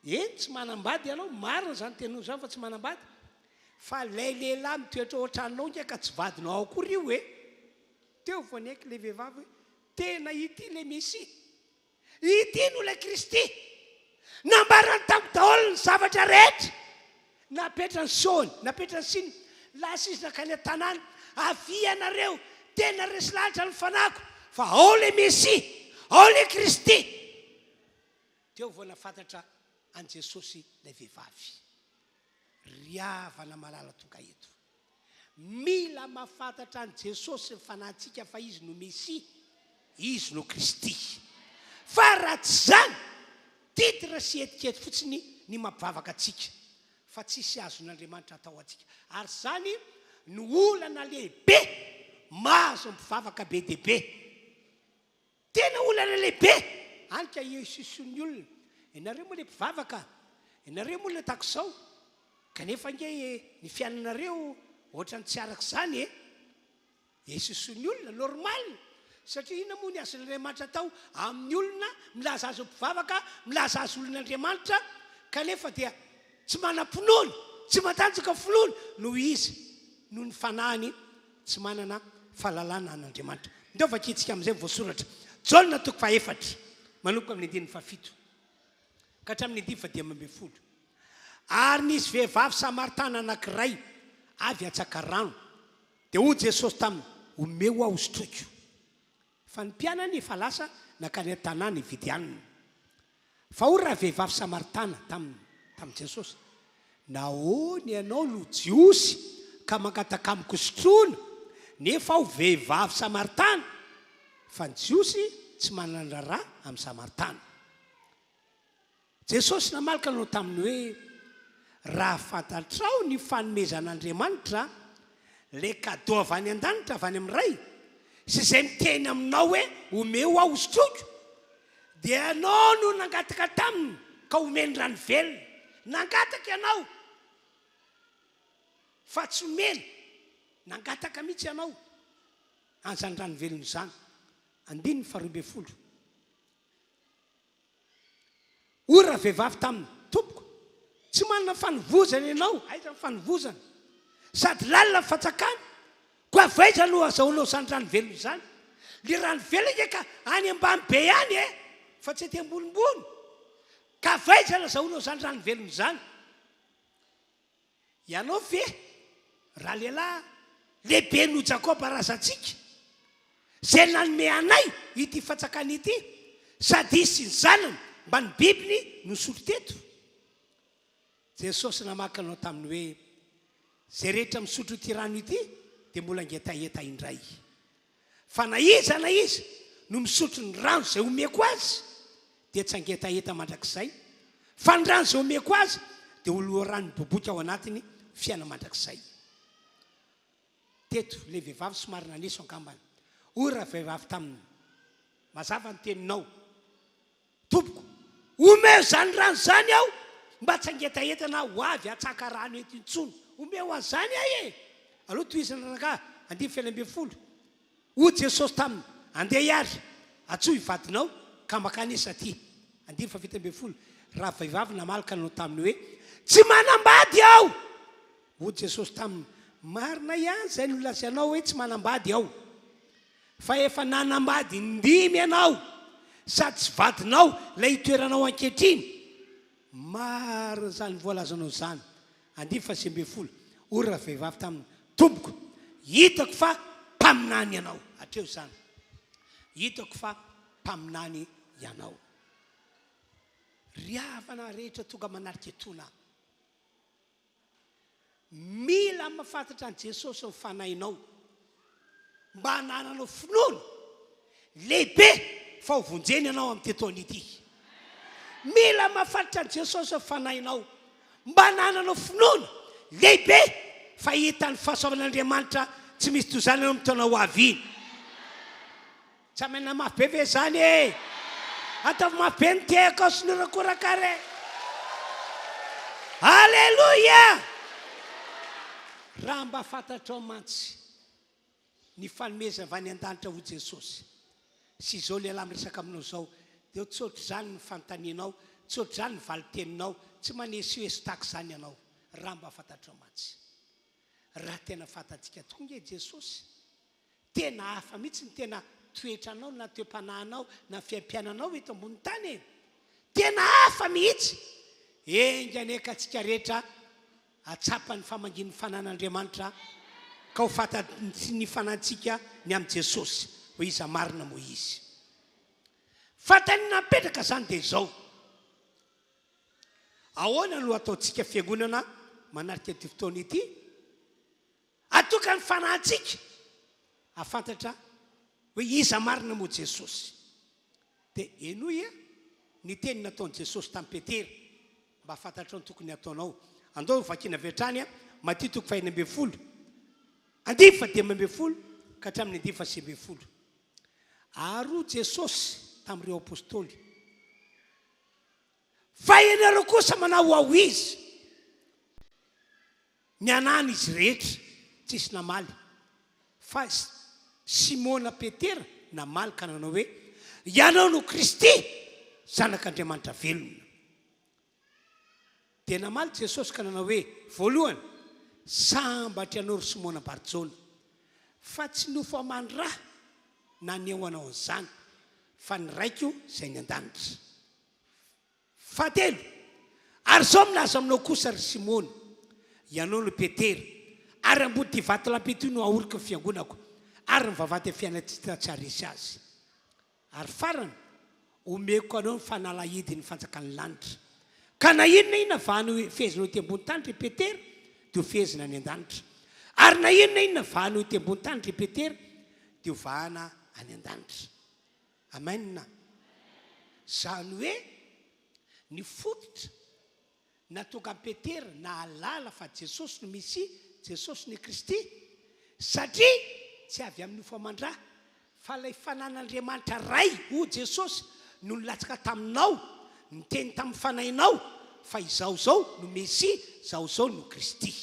Eny, tsy manambady ianao, marina izany teninao izany fa tsy manambady. Fa ilay lehilahy mitoetra ao an-tranonao ange ka tsy vadinao akory io e. Teo vao niaiky ilay vehivavy hoe, Tena ity ilay Mesia. Ity no ilay Kristy. Nambarany tamiko daholo ny zavatra rehetra. Napetrany sony, napetrany siny. Lasa izy nankany an-tanàna. Avia ianareo, tena resy lahatra ny fanahiko fa ao ilay Mesia, ao ilay Kristy. Teo vao nahafantatra an'i Jesosy ilay vehivavy. Ry havana malala tonga eto. Mila mahafantatra an'i Jesosy ny fanahintsika fa Izy no Mesia, Izy no Kristy. Fa raha tsy izany, titre sy etiquette fotsiny ny mampivavaka antsika, fa tsisy azon'Andriamanitra atao antsika. Ary izany no olana lehibe mahazo ny mpivavaka be dia be. Tena olana lehibe any ka isoisoin'ny olona, ianareo moa le mpivavaka, ianareo moa le takizao, kanefa ange ny fiainanareo ohatran'ny tsy araka izany e! Isoisoin'ny olona, normal, satria inona moa ny azon'Andriamanitra atao amin'ny olona milaza azy ho mpivavaka, milaza azy olon'Andriamanitra, kanefa dia tsy manam-pinoana, tsy matanjaka finoana noho izy, noho ny fanahiny Tsy manana fahalalana an'Andriamanitra. Ndao vakintsika amin'izay ny voasoratra. Jaona toko fahefatra, manomboka amin'ny andininy fahafito ka hatramin'ny andininy fahadimy ambin'ny folo. Ary nisy vehivavy samaritana anankiray avy hantsaka rano. Dia hoy Jesosy taminy, Omeo aho hosotroiko. Fa ny mpianany efa lasa nankany an-tanàna hividy hanina. Fa hoy ravehivavy samaritana taminy, tamin'i Jesosy, Nahoana ianao no Jiosy ka mangataka amiko sotroina, nefa aho vehivavy samaritana? Fa ny Jiosy tsy manan-draharaha amin'ny Samaritana. Jesosy namaly ka nanao taminy hoe, Raha fantatrao ny fanomezan'Andriamanitra, ilay cadeau avy any an-danitra, avy any amin'ny Ray, sy izay miteny aminao hoe, Omeo aho hosotroiko, dia ianao no nangataka taminy ka omeny rano velona. Nangataka ianao fa tsy omena. Nangataka mihitsy ianao an'izany rano velona izany. Andininy faharoa ambin'ny folo. Hoy ravehivavy taminy, Tompoko, tsy manana fanovozana ianao, aiza ny fanovozana? Sady lalina ny fantsakana, koa avy aiza no azahoanao izany rano velona izany? Ilay rano velona ange ka any ambany be any e, fa tsy aty ambonimbony. Ka avy aiza no azahoanao izany rano velona izany? Ianao ve, ralehilahy lehibe noho Jakoba razantsika, izay nanome anay ity fantsakana ity, sady izy sy ny zanany mba ny bibiny no nisotro teto? Jesosy namaky anao taminy hoe, Izay rehetra misotro ity rano ity dia mbola hangetaheta indray. Fa na iza na iza no misotro ny rano izay omeko azy dia tsy hangetaheta mandrakizay, fa ny rano izay omeko azy dia ho loharano miboiboika ao anatiny fiainana mandrakizay. Teto ilay vehivavy somary naneso angambany. Hoy ravehivavy taminy, Mazava ny teninao, tompoko. Omeo izany rano izany aho mba tsy hangetaheta na ho avy hatsaka rano eto intsony. Omeo an'izany aho e! Aleo tohizana rangahy, andininy faha-16. Hoy Jesosy taminy, Andeha hiary, antsoy ny vadinao, ka mankanesa aty. Andininy faha-17. Ravehivavy namaly ka nanao taminy hoe, Tsy manambady aho! Hoy Jesosy taminy, Marina ihany izay nolazainao hoe tsy manambady aho. Fa efa nanambady indimy ianao, sady tsy vadinao ilay itoeranao ankehitriny. Marina izany voalazanao izany. Andininy faha-19. Hoy ravehivavy taminy, Tompoko, hitako fa mpaminany ianao. Hatreo izany. Hitako fa mpaminany ianao. Ry havana rehetra tonga manatrika etoana, Mila mahafantatra an'i Jesosy ny fanahinao mba hanananao finoana lehibe fa ho vonjena ianao amin'ity taona ity. Mila mahafantatra an'i Jesosy ny fanahinao mba hanananao finoana lehibe fa hahita ny fahasoavan'Andriamanitra tsy misy toy izany ianao amin'ny taona ho avy iny. Tsy amena mafy be ve zany e! Ataovy mafy be ny tehaka ao sy ny horakoraka re! Aleloia! Raha mba fantatrao mantsy ny fanomezana avy any an-danitra ho Jesosy sy izao lehilahy miresaka aminao izao dia tsy ohatr'izany ny fanontanianao, tsy ohatr'izany ny valin-teninao, tsy manesoeso tahaka izany ianao raha mba fantatrao mantsy. Raha tena fantatsika tokoa nge Jesosy Tena hafa mihitsy ny tena toetranao na toe-panahinao na fiaimpiainanao eto ambony tany e! Tena hafa mihitsy! Enga anie ka antsika rehetra hahatsapa ny famangian'ny fanan'Andriamanitra ka ho fantatry ny fanantsika ny amin'i Jesosy hoe iza marina moa Izy. Fantany napetraka izany dia izao, Ahoana no ataontsika fiangonana manatrika ity fotoana ity? Atoka ny fanahintsika hahafantatra hoe iza marina moa Jesosy. Dia henoy ny teny nataon'i Jesosy tamin'i Petera mba hahafantatrao ny tokony hataonao. Andao hovakiana avy hatrany Matio toko faha-16, andininy faha-15 ka hatramin'ny andininy faha-19. Ary hoy Jesosy tamin'ireo apostoly, Fa ianareo kosa manao ho izy. Nihanahana izy rehetra, tsisy namaly. Fa Simona Petera namaly ka nanao hoe, Ianao no Kristy, Zanak'Andriamanitra velona. Dia namaly Jesosy ka nanao hoe, Voalohany, sambatra ianao ry Simona Barjona, fa tsy nofo aman-dra naneho anao an'izany, fa ny Raiko izay any an-danitra. Fahatelo, ary izao milaza aminao kosa, ry Simona, ianao no Petera, ary ambony ity vatolampy ity no haoriko ny fiangonako, ary ny vavahady fiainantsika tsy haharesy azy. Ary farany, omeko anao ny fanalahidin'ny fanjakan'ny lanitra. Ka na inona inona vahana ho fehezinao ety ambony tany, ry Petera, dia ho fehezina any an-danitra. Ary na inona inona vahana ho ety ambony tany, ry Petera, dia ho vahana any an-danitra. Amen. Izany hoe ny fototra nahatonga an'i Petera nahalala fa Jesosy no Mesia, Jesosy no Kristy, satria tsy avy amin'ny nofo aman-dra, fa ilay fanan'Andriamanitra Ray, hoy Jesosy, no nilatsaka taminao, niteny tamin'ny fanahinao, fa Izaho izao no Mesia, Izaho izao no Kristy.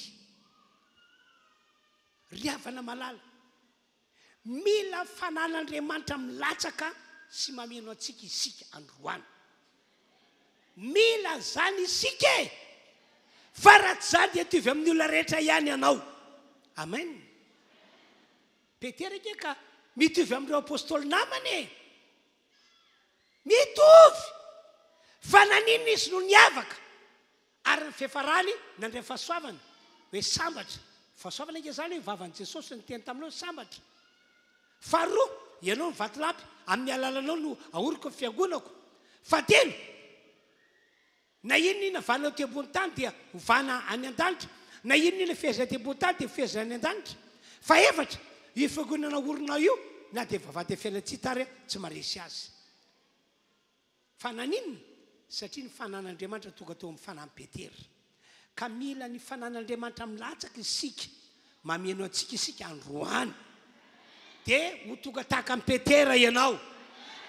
Ry havana malala, Mila fanan'Andriamanitra milatsaka sy mameno antsika isika androany. Mila an'izany isika e! Fa raha tsy izany dia hitovy amin'ny olona rehetra ihany ianao. Amen. Petera ange ka mitovy amin'ireo apostoly namany e! Mitovy! Fa naninona izy no niavaka? Ary ny fiafarany nandray fahasoavana, hoe sambatra. Fahasoavana ange izany hoe vavan'i Jesosy niteny taminao hoe sambatra. Faharoa, ianao no vatolampy, amin'ny alalanao no ahoriko ny fiangonako. Fahatelo, na inona inona vanona ety ambony tany dia ho vana any an-danitra, na inona inona fehezina ety ambony tany dia ho fehezina any an-danitra. Fahefatra, io fiangonana ahorinao io, na dia vavahadin'ny fiainantsika ary tsy maharesy azy. Fa naninona? Satria ny fanan'Andriamanitra tonga teo amin'ny fanahin'i Petera. Ka mila ny fanan'Andriamanitra milatsaka isika. Mameno antsika isika androany. Dia ho tonga tahaka an'i Petera ianao.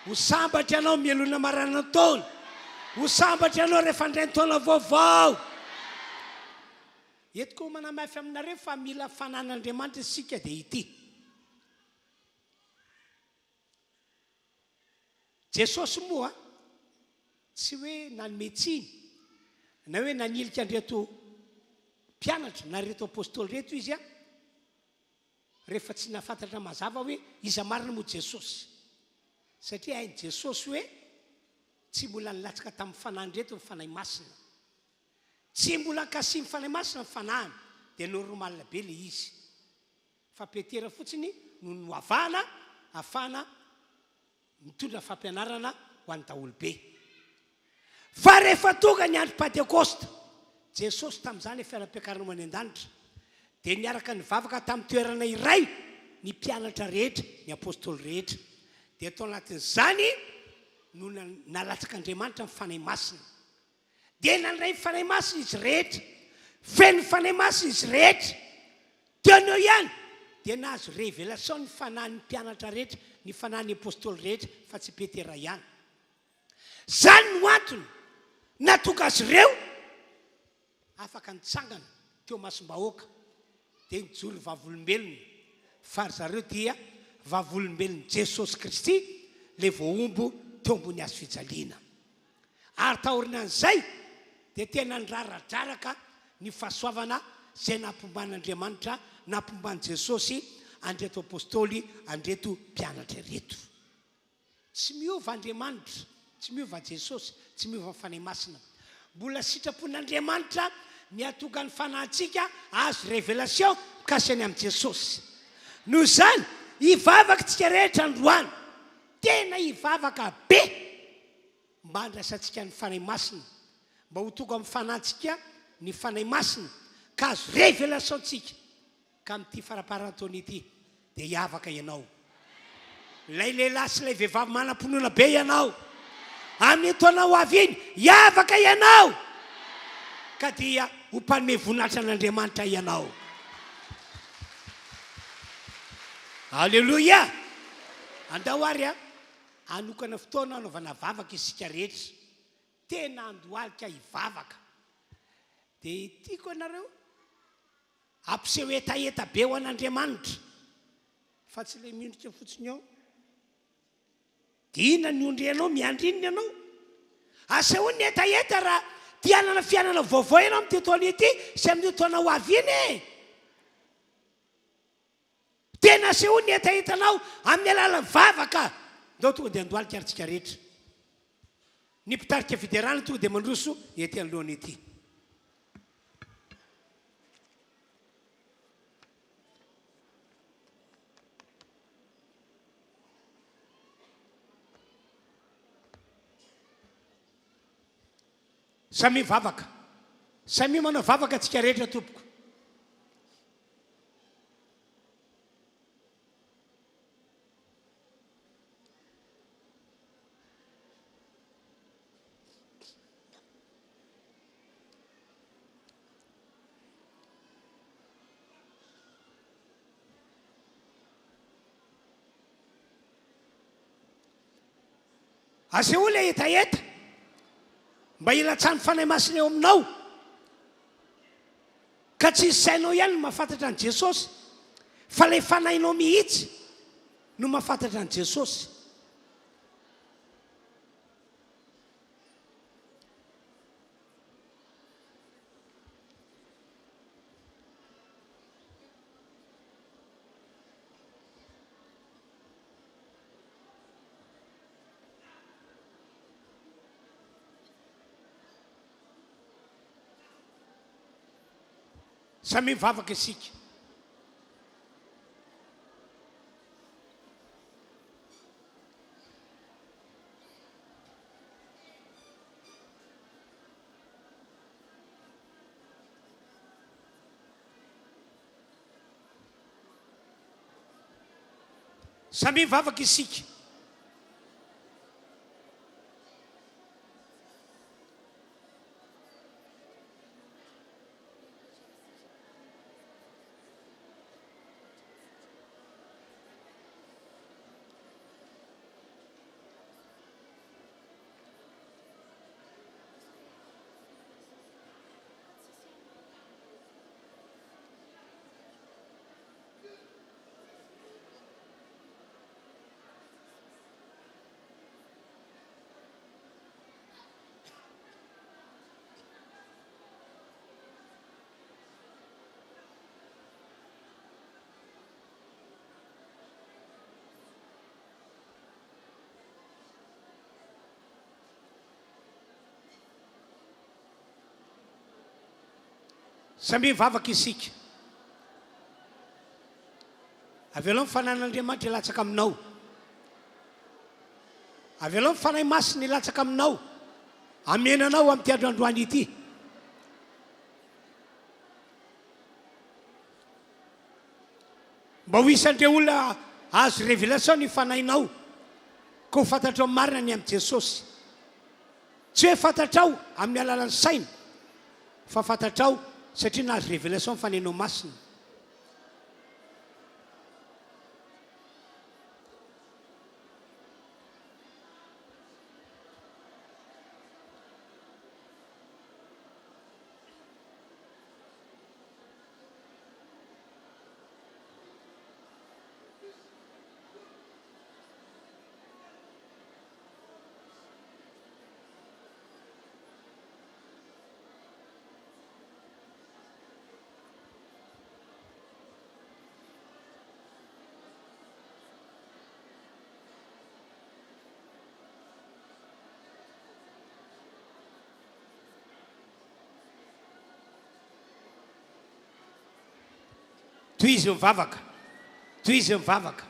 Ho sambatra ianao mialoha ny hamaranana taona. Ho sambatra ianao rehefa handray ny taona vaovao. Eto koa manamafy aminareo fa mila fanan'Andriamanitra isika dia ity. Jesosy moa tsy hoe nanome tsiny na hoe nanilika an'ireto mpianatra na ireto apostoly ireto izy rehefa tsy nahafantatra mazava hoe iza marina moa Jesosy. Satria hain'i Jesosy hoe tsy mbola nilatsaka tamin'ny fanahin'ireto ny Fanahy Masina. Tsy mbola ankasian'ny Fanahy Masina ny fanahiny dia normal be ilay izy. Fa Petera fotsiny no noavahana ahafahana mitondra fampianarana ho an'ny daholobe. Fa rehefa tonga ny andro Pantekosta, Jesosy tamin'izany efa nampiakarina ho any an-danitra, dia niaraka nivavaka tamin'ny toerana iray ny mpianatra rehetra, ny apostoly rehetra. Dia tao anatin'izany no nalatsak'Andriamanitra ny Fanahy Masina. Dia nandray ny Fanahy Masina izy rehetra. Feno ny Fanahy Masina izy rehetra. Teo no eo ihany dia nahazo révélation ny fanahin'ny mpianatra rehetra, ny fanahin'ny apostoly rehetra, fa tsy Petera ihany. Izany no antony nahatonga azy ireo afaka nitsangana teo imasom-bahoaka dia nijoro vavolombelona fa ry zareo dia vavolombelon'i Jesosy Kristy ilay voahombo teo ambony hazo fijaliana. Ary taorian'izay dia tena niraradraraka ny fahasoavana izay nampomban'Andriamanitra, nampomban'i Jesosy an'ireto apostoly, an'ireto mpianatra ireto. Tsy miova Andriamanitra, tsy miova Jesosy, tsy miova ny Fanahy Masina. Mbola sitrapon'Andriamanitra ny hahatonga ny fanahintsika hahazo révélation mikasika ny amin'i Jesosy. Noho izany, hivavaka isika rehetra androany. Tena hivavaka be mba handraisantsika ny Fanahy Masina, mba ho tonga amin'ny fanahintsika ny Fanahy Masina, ka hahazo révélation tsika. Ka amin'ity faramparan'ny taona ity dia hiavaka ianao. Ilay lehilahy sy ilay vehivavy manam-pinoana be ianao. Amin'iny taona ho avy iny, hiavaka ianao. Ka dia ho mpanome voninahitra an'Andriamanitra ianao. Aleloia! Andao ary hanokana fotoana hanaovana vavaka isika rehetra. Tena handohalika hivavaka. Dia tiako ianareo Hampiseho hetaheta be ho an'Andriamanitra, fa tsy ilay miondrika fotsiny ao. Dia inona ny ondrianao? Miandry inona ianao? Asehoy ny hetaheta raha te hanana fiainana vaovao ianao amin'ity taona ity sy amin'io taona ho avy iny e! Tena asehoy ny hetahetanao amin'ny alalan'ny vavaka. Ndao tonga dia andohalika ary tsika rehetra. Ny mpitarika fiderana tonga dia mandroso ety anoloana ety. Samia mivavaka. Samia manao vavaka tsika rehetra tompoko. Asehoy ilay hetaheta mba hilatsahan'ny Fanahy Masina eo aminao. Ka tsy ny sainao ihany no mahafantatra an'i Jesosy fa ilay fanahinao mihitsy no mahafantatra an'i Jesosy. Samia mivavaka isika. Samia mivavaka isika. Samia mivavaka isika. Avelao ny Fanahin'Andriamanitra hilatsaka aminao. Avelao ny Fanahy Masina hilatsaka aminao. Hameno anao amin'ity andro androany ity. Mba ho isan'ireo olona azo révélation ny fanahinao, ka ho fantatrao marina ny amin'i Jesosy. Tsy hoe fantatrao amin'ny alalan'ny saina, fa fantatrao satria nahazo révélation ny Fanahinao Masina. Tohizo ny vavaka. Tohizo ny vavaka.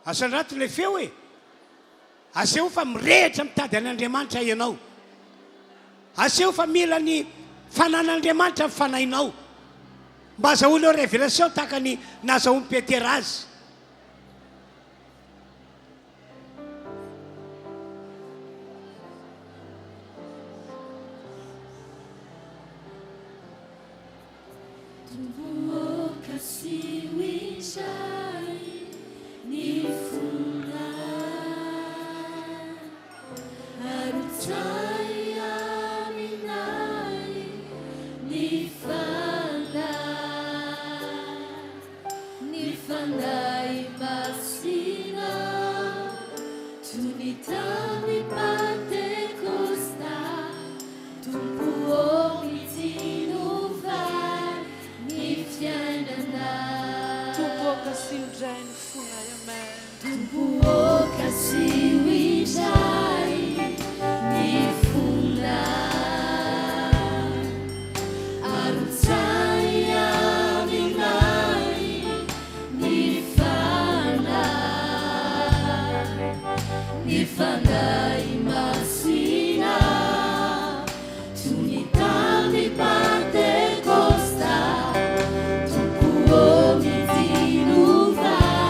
Asandrato ilay feo e! Aseho fa mirehitra mitady an'Andriamanitra ianao. Aseho fa mila ny fanan'Andriamanitra ny fanahinao. Mba azahoanao révélation tahaka ny nazahoan'i Petera azy. Tompo ô kasiho indray ny fonay amen. Tompo ô kasiho indray ny fonay Arotsahy aminay ny fanahy Ny fanahy masina Toy ny tamin'ny Pantekosta, Tompo ô midinova.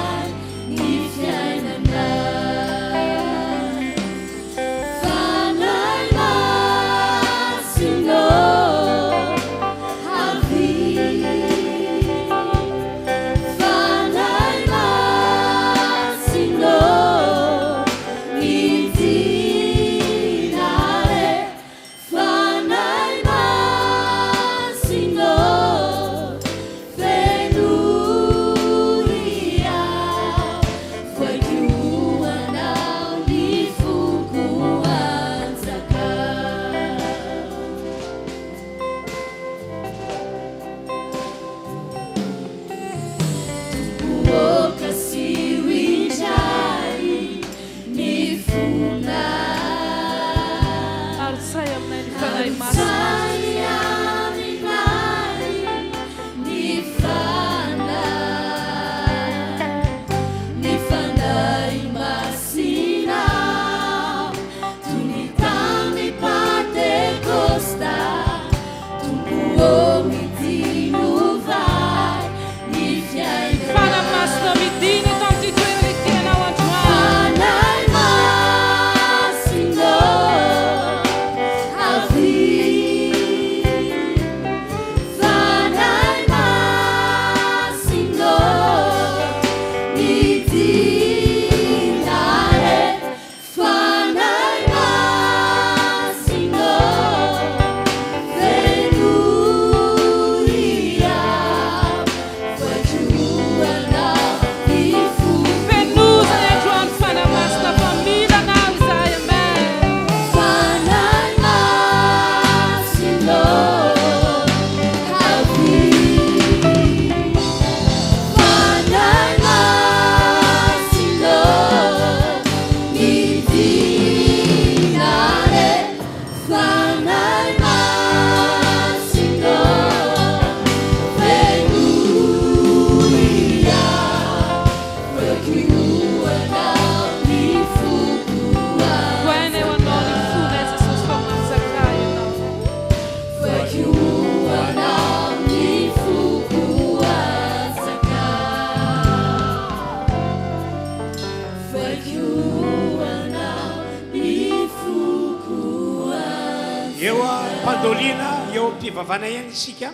am-pandoliana, eo am-pivavana ihany isika,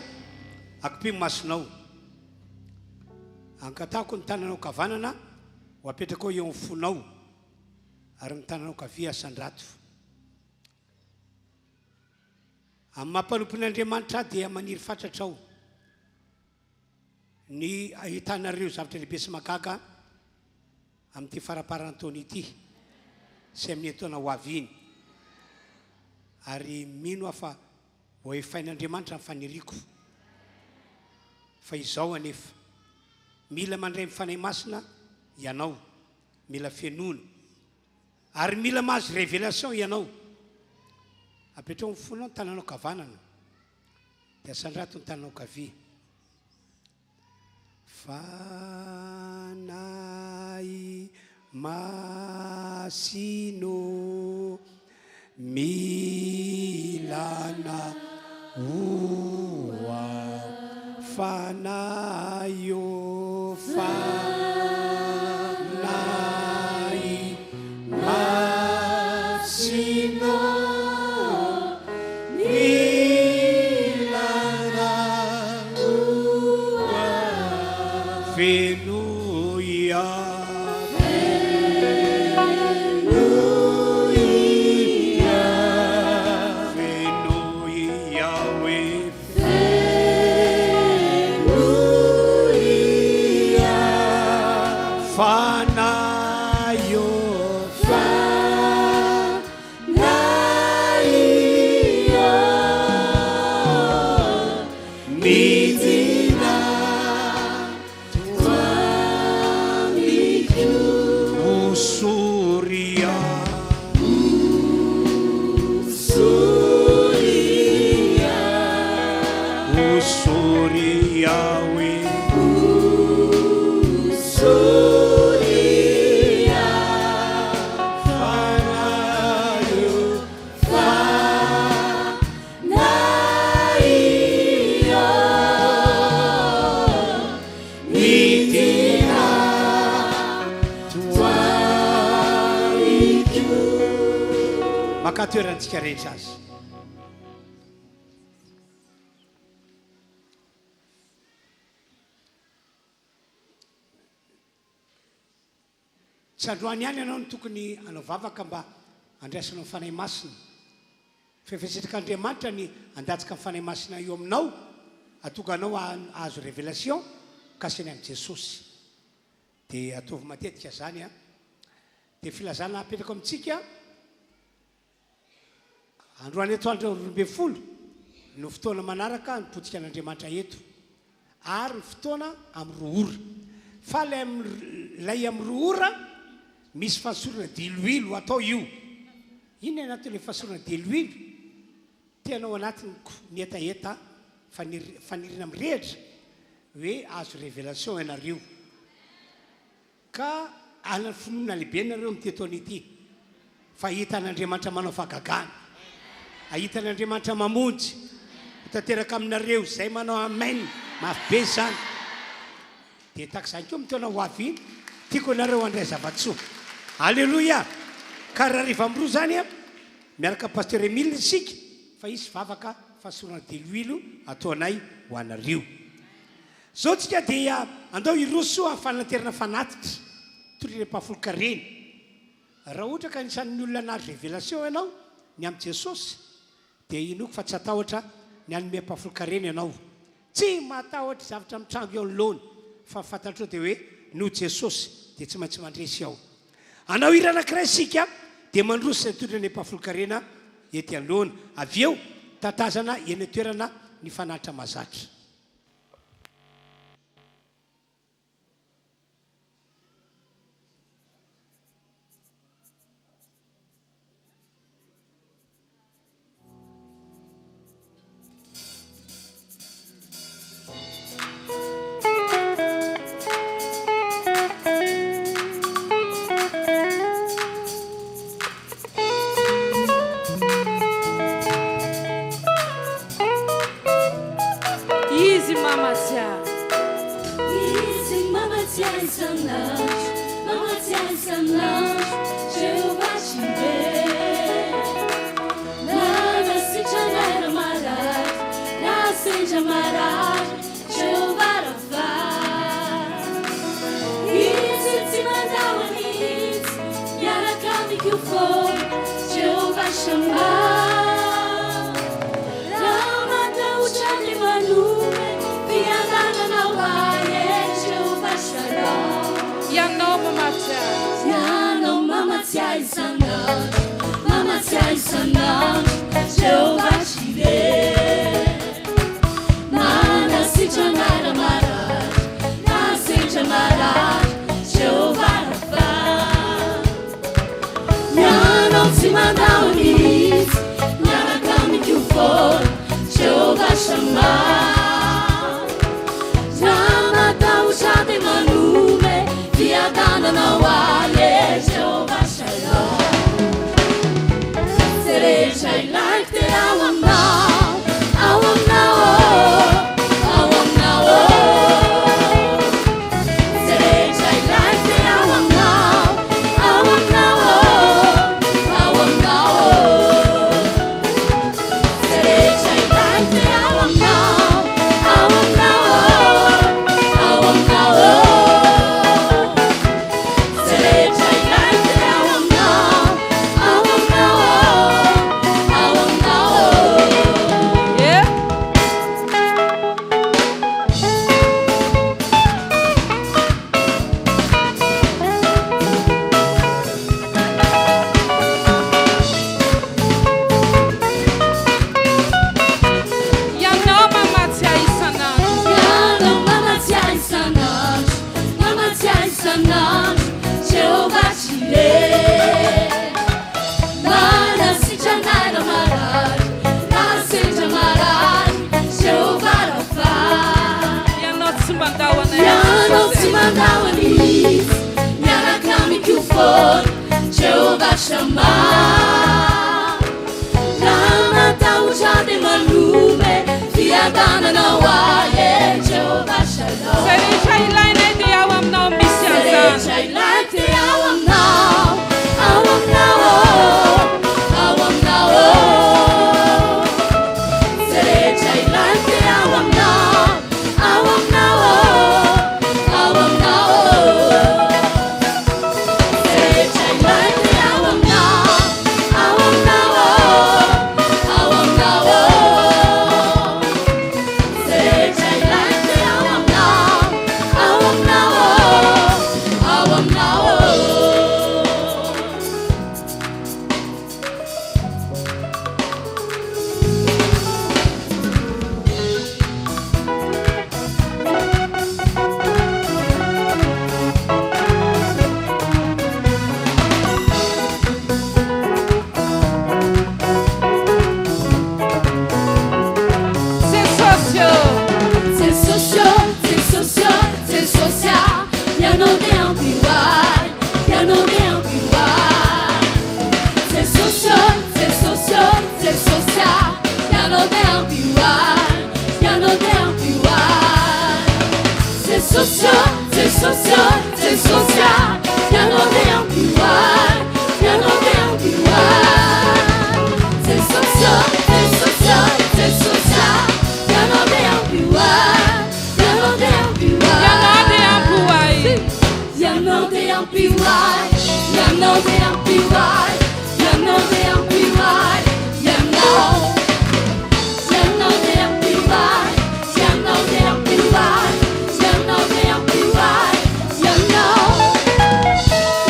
akipio ny masonao. Angatahako ny tananao ankavanana ho apetrakao eo amin'ny fonao, ary ny tananao ankavia asandrato. Amin'ny maha mpanompon'Andriamanitra ahy dia maniry fatratra aho ny hahitanareo zavatra lehibe sy mahagaga amin'ity faramparan'ny taona ity sy amin'ny taona ho avy iny. Ary mino aho fa ho efain'Andriamanitra ny faniriako. Fa izao anefa, mila mandray ny Fanahy Masina ianao, mila fenoina. Ary mila mahazo révélation ianao. Apetraho ny fonao ny tananao kavanana. Dia asandrato ny tananao kavia. Fanahy Masino milana oa Fanahy ô Fanahy Masino milana oa Fenoy Maka toerantsika rehetra azy. Tsy androany ihany ianao no tokony hanao vavaka mba handraisanao ny Fanahy Masina. Fa efa sitrak'Andriamanitra ny handatsaka ny Fanahy Masina eo aminao, hahatonga anao hahazo révélation mikasika ny amin'i Jesosy. Dia ataovy matetika izany an. Dia filazana apetrako amintsika. Androany atoandro 12 no fotoana manaraka hanompontsika an'Andriamanitra eto, ary ny fotoana amin'ny roa ora. Fa ilay ilay amin'ny roa ora misy fahasorana diloilo atao io. Inona ny anton'ilay fahasorana diloilo? Tena ao anatiny ko ny hetaheta faniriana mirehitra hoe azo révélation ianareo. Ka hanana finoana lehibe nareo amin'ity taona ity fa hahita an'Andriamanitra manao fahagagana, hahita an'Andriamanitra mamonjy, ho tanteraka aminareo izay manao amen mafy be izany. Dia tahaka izany koa amin'ny taona ho avy iny, tiako ianareo handray zava-tsoa. Aleloia! Ka raha hariva amin'ny roa izany an, miaraka amin'i Pasteur Emile isika fa hisy vavaka fahasorana diloilo ataonay ho anareo. Zao tsika dia andao hiroso amin'ny fanaterana fanatitra toy ireny mpahafolon-karena. Raha ohatra ka anisan'ny olona nahazo révélation ianao ny amin'i Jesosy dia inoako fa tsy hatahotra ny hanome mpahafolon-karena ianao. Tsy matahotra zavatra mitranga eo anoloana fa ny fantatrao dia hoe noho Jesosy dia tsy maintsy mandresy aho. Hanao hira anankiray isika dia mandroso izay mitondra ny mpahafolon-karena ety anoloana. Avy eo tatazana eny an-toerana ny fanatitra mahazatra. Izy mamatsiahy. Izy mamatsiahy isan'andro, mamatsiahy isan'andro, Jehovah Jireh. Nanasitrana ahy. sendra marary, Jehovah Rapha. Izy tsy mandao mihitsy, miaraka amiko foana, Jehovah Shammah. Raha matahotra dia manome fiadanana ho ahy e, Jehovah Shalom. Ianao mamatsy ahy. Ianao mamatsy ahy isan'andro, mamatsy ahy isan'andro, Jehovah Jireh. Manasitrana raha marary, raha sendra marary, Jehovah Rapha. Ianao tsy mandao mihitsy, miaraka amiko foana, Jehovah Shammah. Raha matahotra dia manome fiadanana ho ahy e, Jehovah Shalom. Izay rehetra ilaiko dia ao aminao, ao aminao, ao aminao. Izay rehetra ilaiko dia ao aminao, ao aminao, ao aminao. Izay rehetra ilaiko dia ao aminao, ao aminao, ao aminao. Izay rehetra ilaiko dia ao aminao, ao aminao, ao aminao. Yeah. Ianao mamatsy ahy isan'andro. Ianao mamatsy ahy isan'andro, mamatsy ahy isan'andro, Jehovah Jireh. Manasitrana raha marary, raha sendra marary, Jehovah Rapha. Ianao tsy mandao anay. Ianao tsy mandao mihitsy, miaraka amiko foana, Jehovah Shammah. Raha matahotra dia manome fiadanana ho ahy e, Jehovah Shalom. Izay rehetra ilainay dia ao aminao misy Izay an'izany. rehetra ilaiko dia ao aminao, ao aminao, ao aminao. Izay rehetra ilaiko dia ao aminao, ao aminao, ao aminao. Izay rehetra ilaiko dia ao aminao, ao aminao, ao aminao. Izay rehetra ilaiko dia ao aminao, ao aminao, ao aminao. C'est social. C'est social, c'est social, c'est social. Ianao dia ampy ho ahy, ianao dia ampy ho ahy. C'est social, c'est social, c'est social. Ianao dia ampy ho ahy, ianao dia ampy ho ahy. C'est social, c'est social, c'est social. Ianao dia ampy ho ahy, ianao dia ampy ho ahy. C'est social, c'est social, c'est social. Ianao dia ampy ho ahy, ianao dia ampy ho ahy. Ianao dia ampy ho ahy. Ianao dia ampy ho ahy, ianao dia ampy ho ahy, ianao dia ampy ho ahy, ianao. Ianao dia ampy ho ahy, ianao dia ampy ho ahy, ianao dia ampy ho ahy, ianao.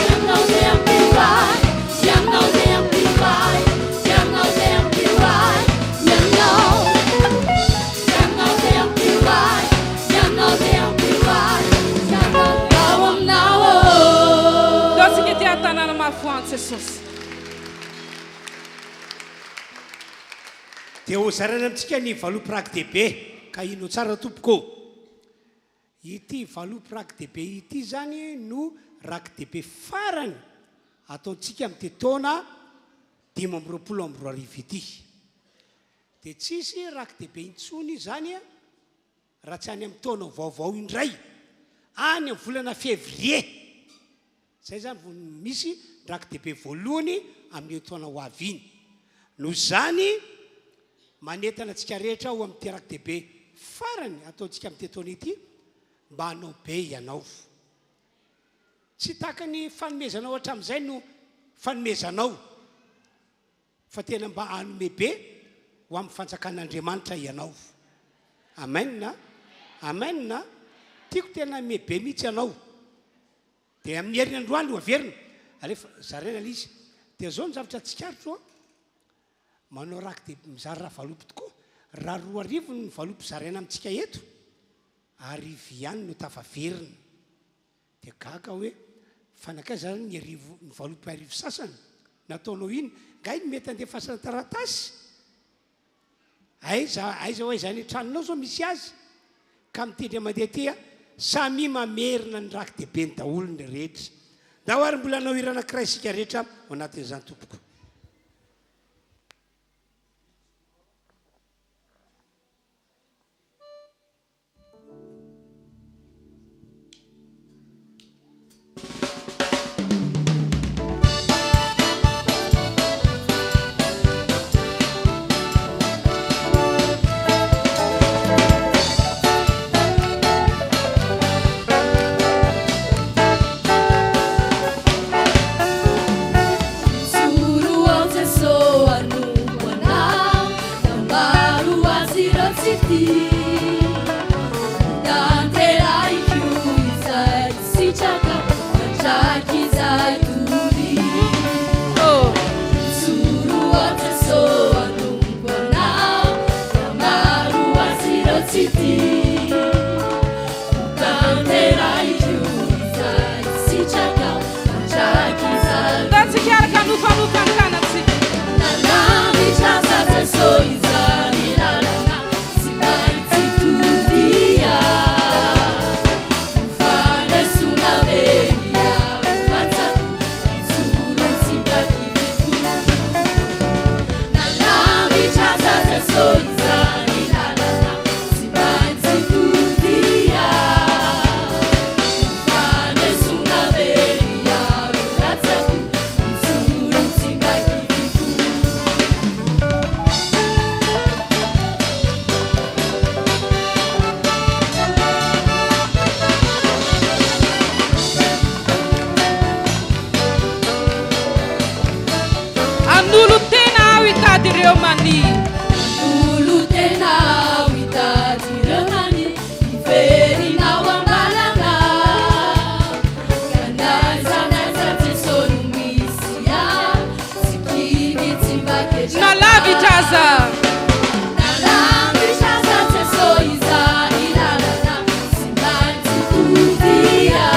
Ianao dia ampy ho ahy, ianao dia ampy ho ahy, ianao dia ampy ho ahy, ianao. Ianao dia ampy ho ahy, ianao dia ampy ho ahy, ianao ao aminao. Ndao ty an-tanàna mahafoantsy Jesosy. Dia ho zarana amintsika ny valopy raki-dehibe ka ino tsara tompoko. Ity valopy raki-dehibe ity zany no raki-dehibe farany ataontsika amin'ity taona 2025 ity. Dia tsisy raki-dehibe intsony zany a raha tsy any amin'ny taona vaovao indray, any amin'ny volana février. Zay zany vao misy raki-dehibe voalohany amin'ny taona ho avy iny. Noho izany. Manentana antsika rehetra aho amin'ity raki-dehibe farany ataontsika amin'ity taona ity mba hanao be ianao. Tsy tahaka ny fanomezanao hatramin'izay no fanomezanao fa tena mba hanome be ho amin'ny fanjakan'Andriamanitra ianao. Amen a! Amen a! Tiako tena hanome be mihitsy ianao. Dia amin'ny heriny androany no averina. Alefa zaraina ilay izy. Dia izao ny zavatra tsikaritro an, manao raki dia mizara valopy tokoa. Raha 2000 ny valopy zaraina amintsika eto, arivo ihany no tafaverina. Dia gaga aho hoe fa nankaiza zany ny arivo, ny valopy arivo sasany? Nataonao inn? Nga iny mety andefasana taratasy? Aiza aiza ho aiza any an-tranonao zao misy azy? Ka mitendry mandeha aty a, samia mamerina ny raki-debeny daholo ny rehetra. Ndao ary mbola hanao hira anankiray isika rehetra ao anatin'izany tompoko. Mijoro ao Jeso hanompo anao, Nambaro azy ireo tsy tia. Tanterahiko izay sitraka mandrakizay doria. Mijoro ao Jeso hanompo anao, Nambaro azy ireo tsy tia. Tanterahiko izay sitraka mandrakizay. Ndantsika hiaraka hanofanofa ny tanantsika. Nalavitra aza Jeso izany lalana tsy maintsy todia. Ho fanesoana very aho fatsako hijoro tsy mba kiviko. Nalavitra aza Jeso izany lalana tsy maintsy todia. Ho fanesoana very aho fatsako hijoro tsy mba kiviko. Hanolo-tena aho hitady ireo mania. Hanolo-tena aho hitady ireo mania hiverina ao am-balana. Ka n'aiza n'aiza Jeso no misy ahy, tsy kivy tsy mba ketraka. Na lavitra aza. Na lavitra aza Jeso izany lalana tsy maintsy todia.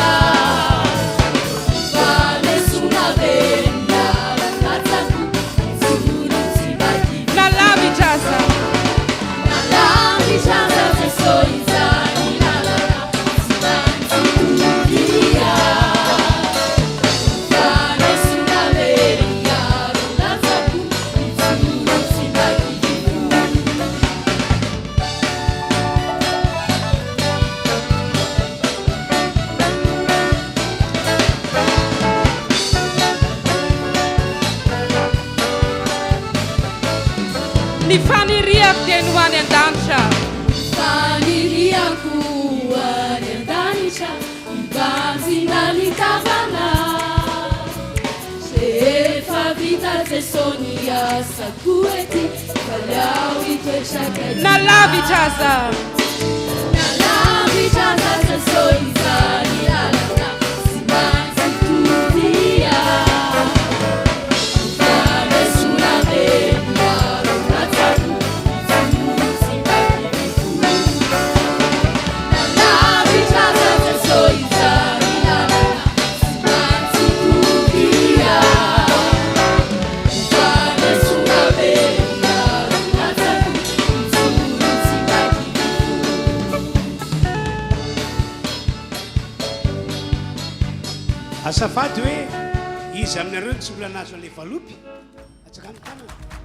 Fanesoana velona latsako hijoro tsy mba kivy. Na lavitra aza. Na lavitra aza Jeso izany lalana tsy maintsy todia. Fanesoana velona latsako hijoro tsy mba kivy. Ny faniriako dia ny ho any an-danitra. Ny faniriako ho any an-danitra, hibanjina ny tavana. Rehefa vita Jeso ny asako ety, faly aho hitoetra akaikinao. Na lavitra aza. Na lavitra aza Jeso izany lalana tsy maintsy todia. Fanesoana velona latsako hijoro tsy mba kiviko. Na lavitra aza Jeso izany lalana tsy maintsy todia. Fanesoana velona latsako hijoro tsy mba kiviko. Azafady hoe iza aminareo no tsy mbola nahazo an'ilay valopy? Atsangano ny tanana.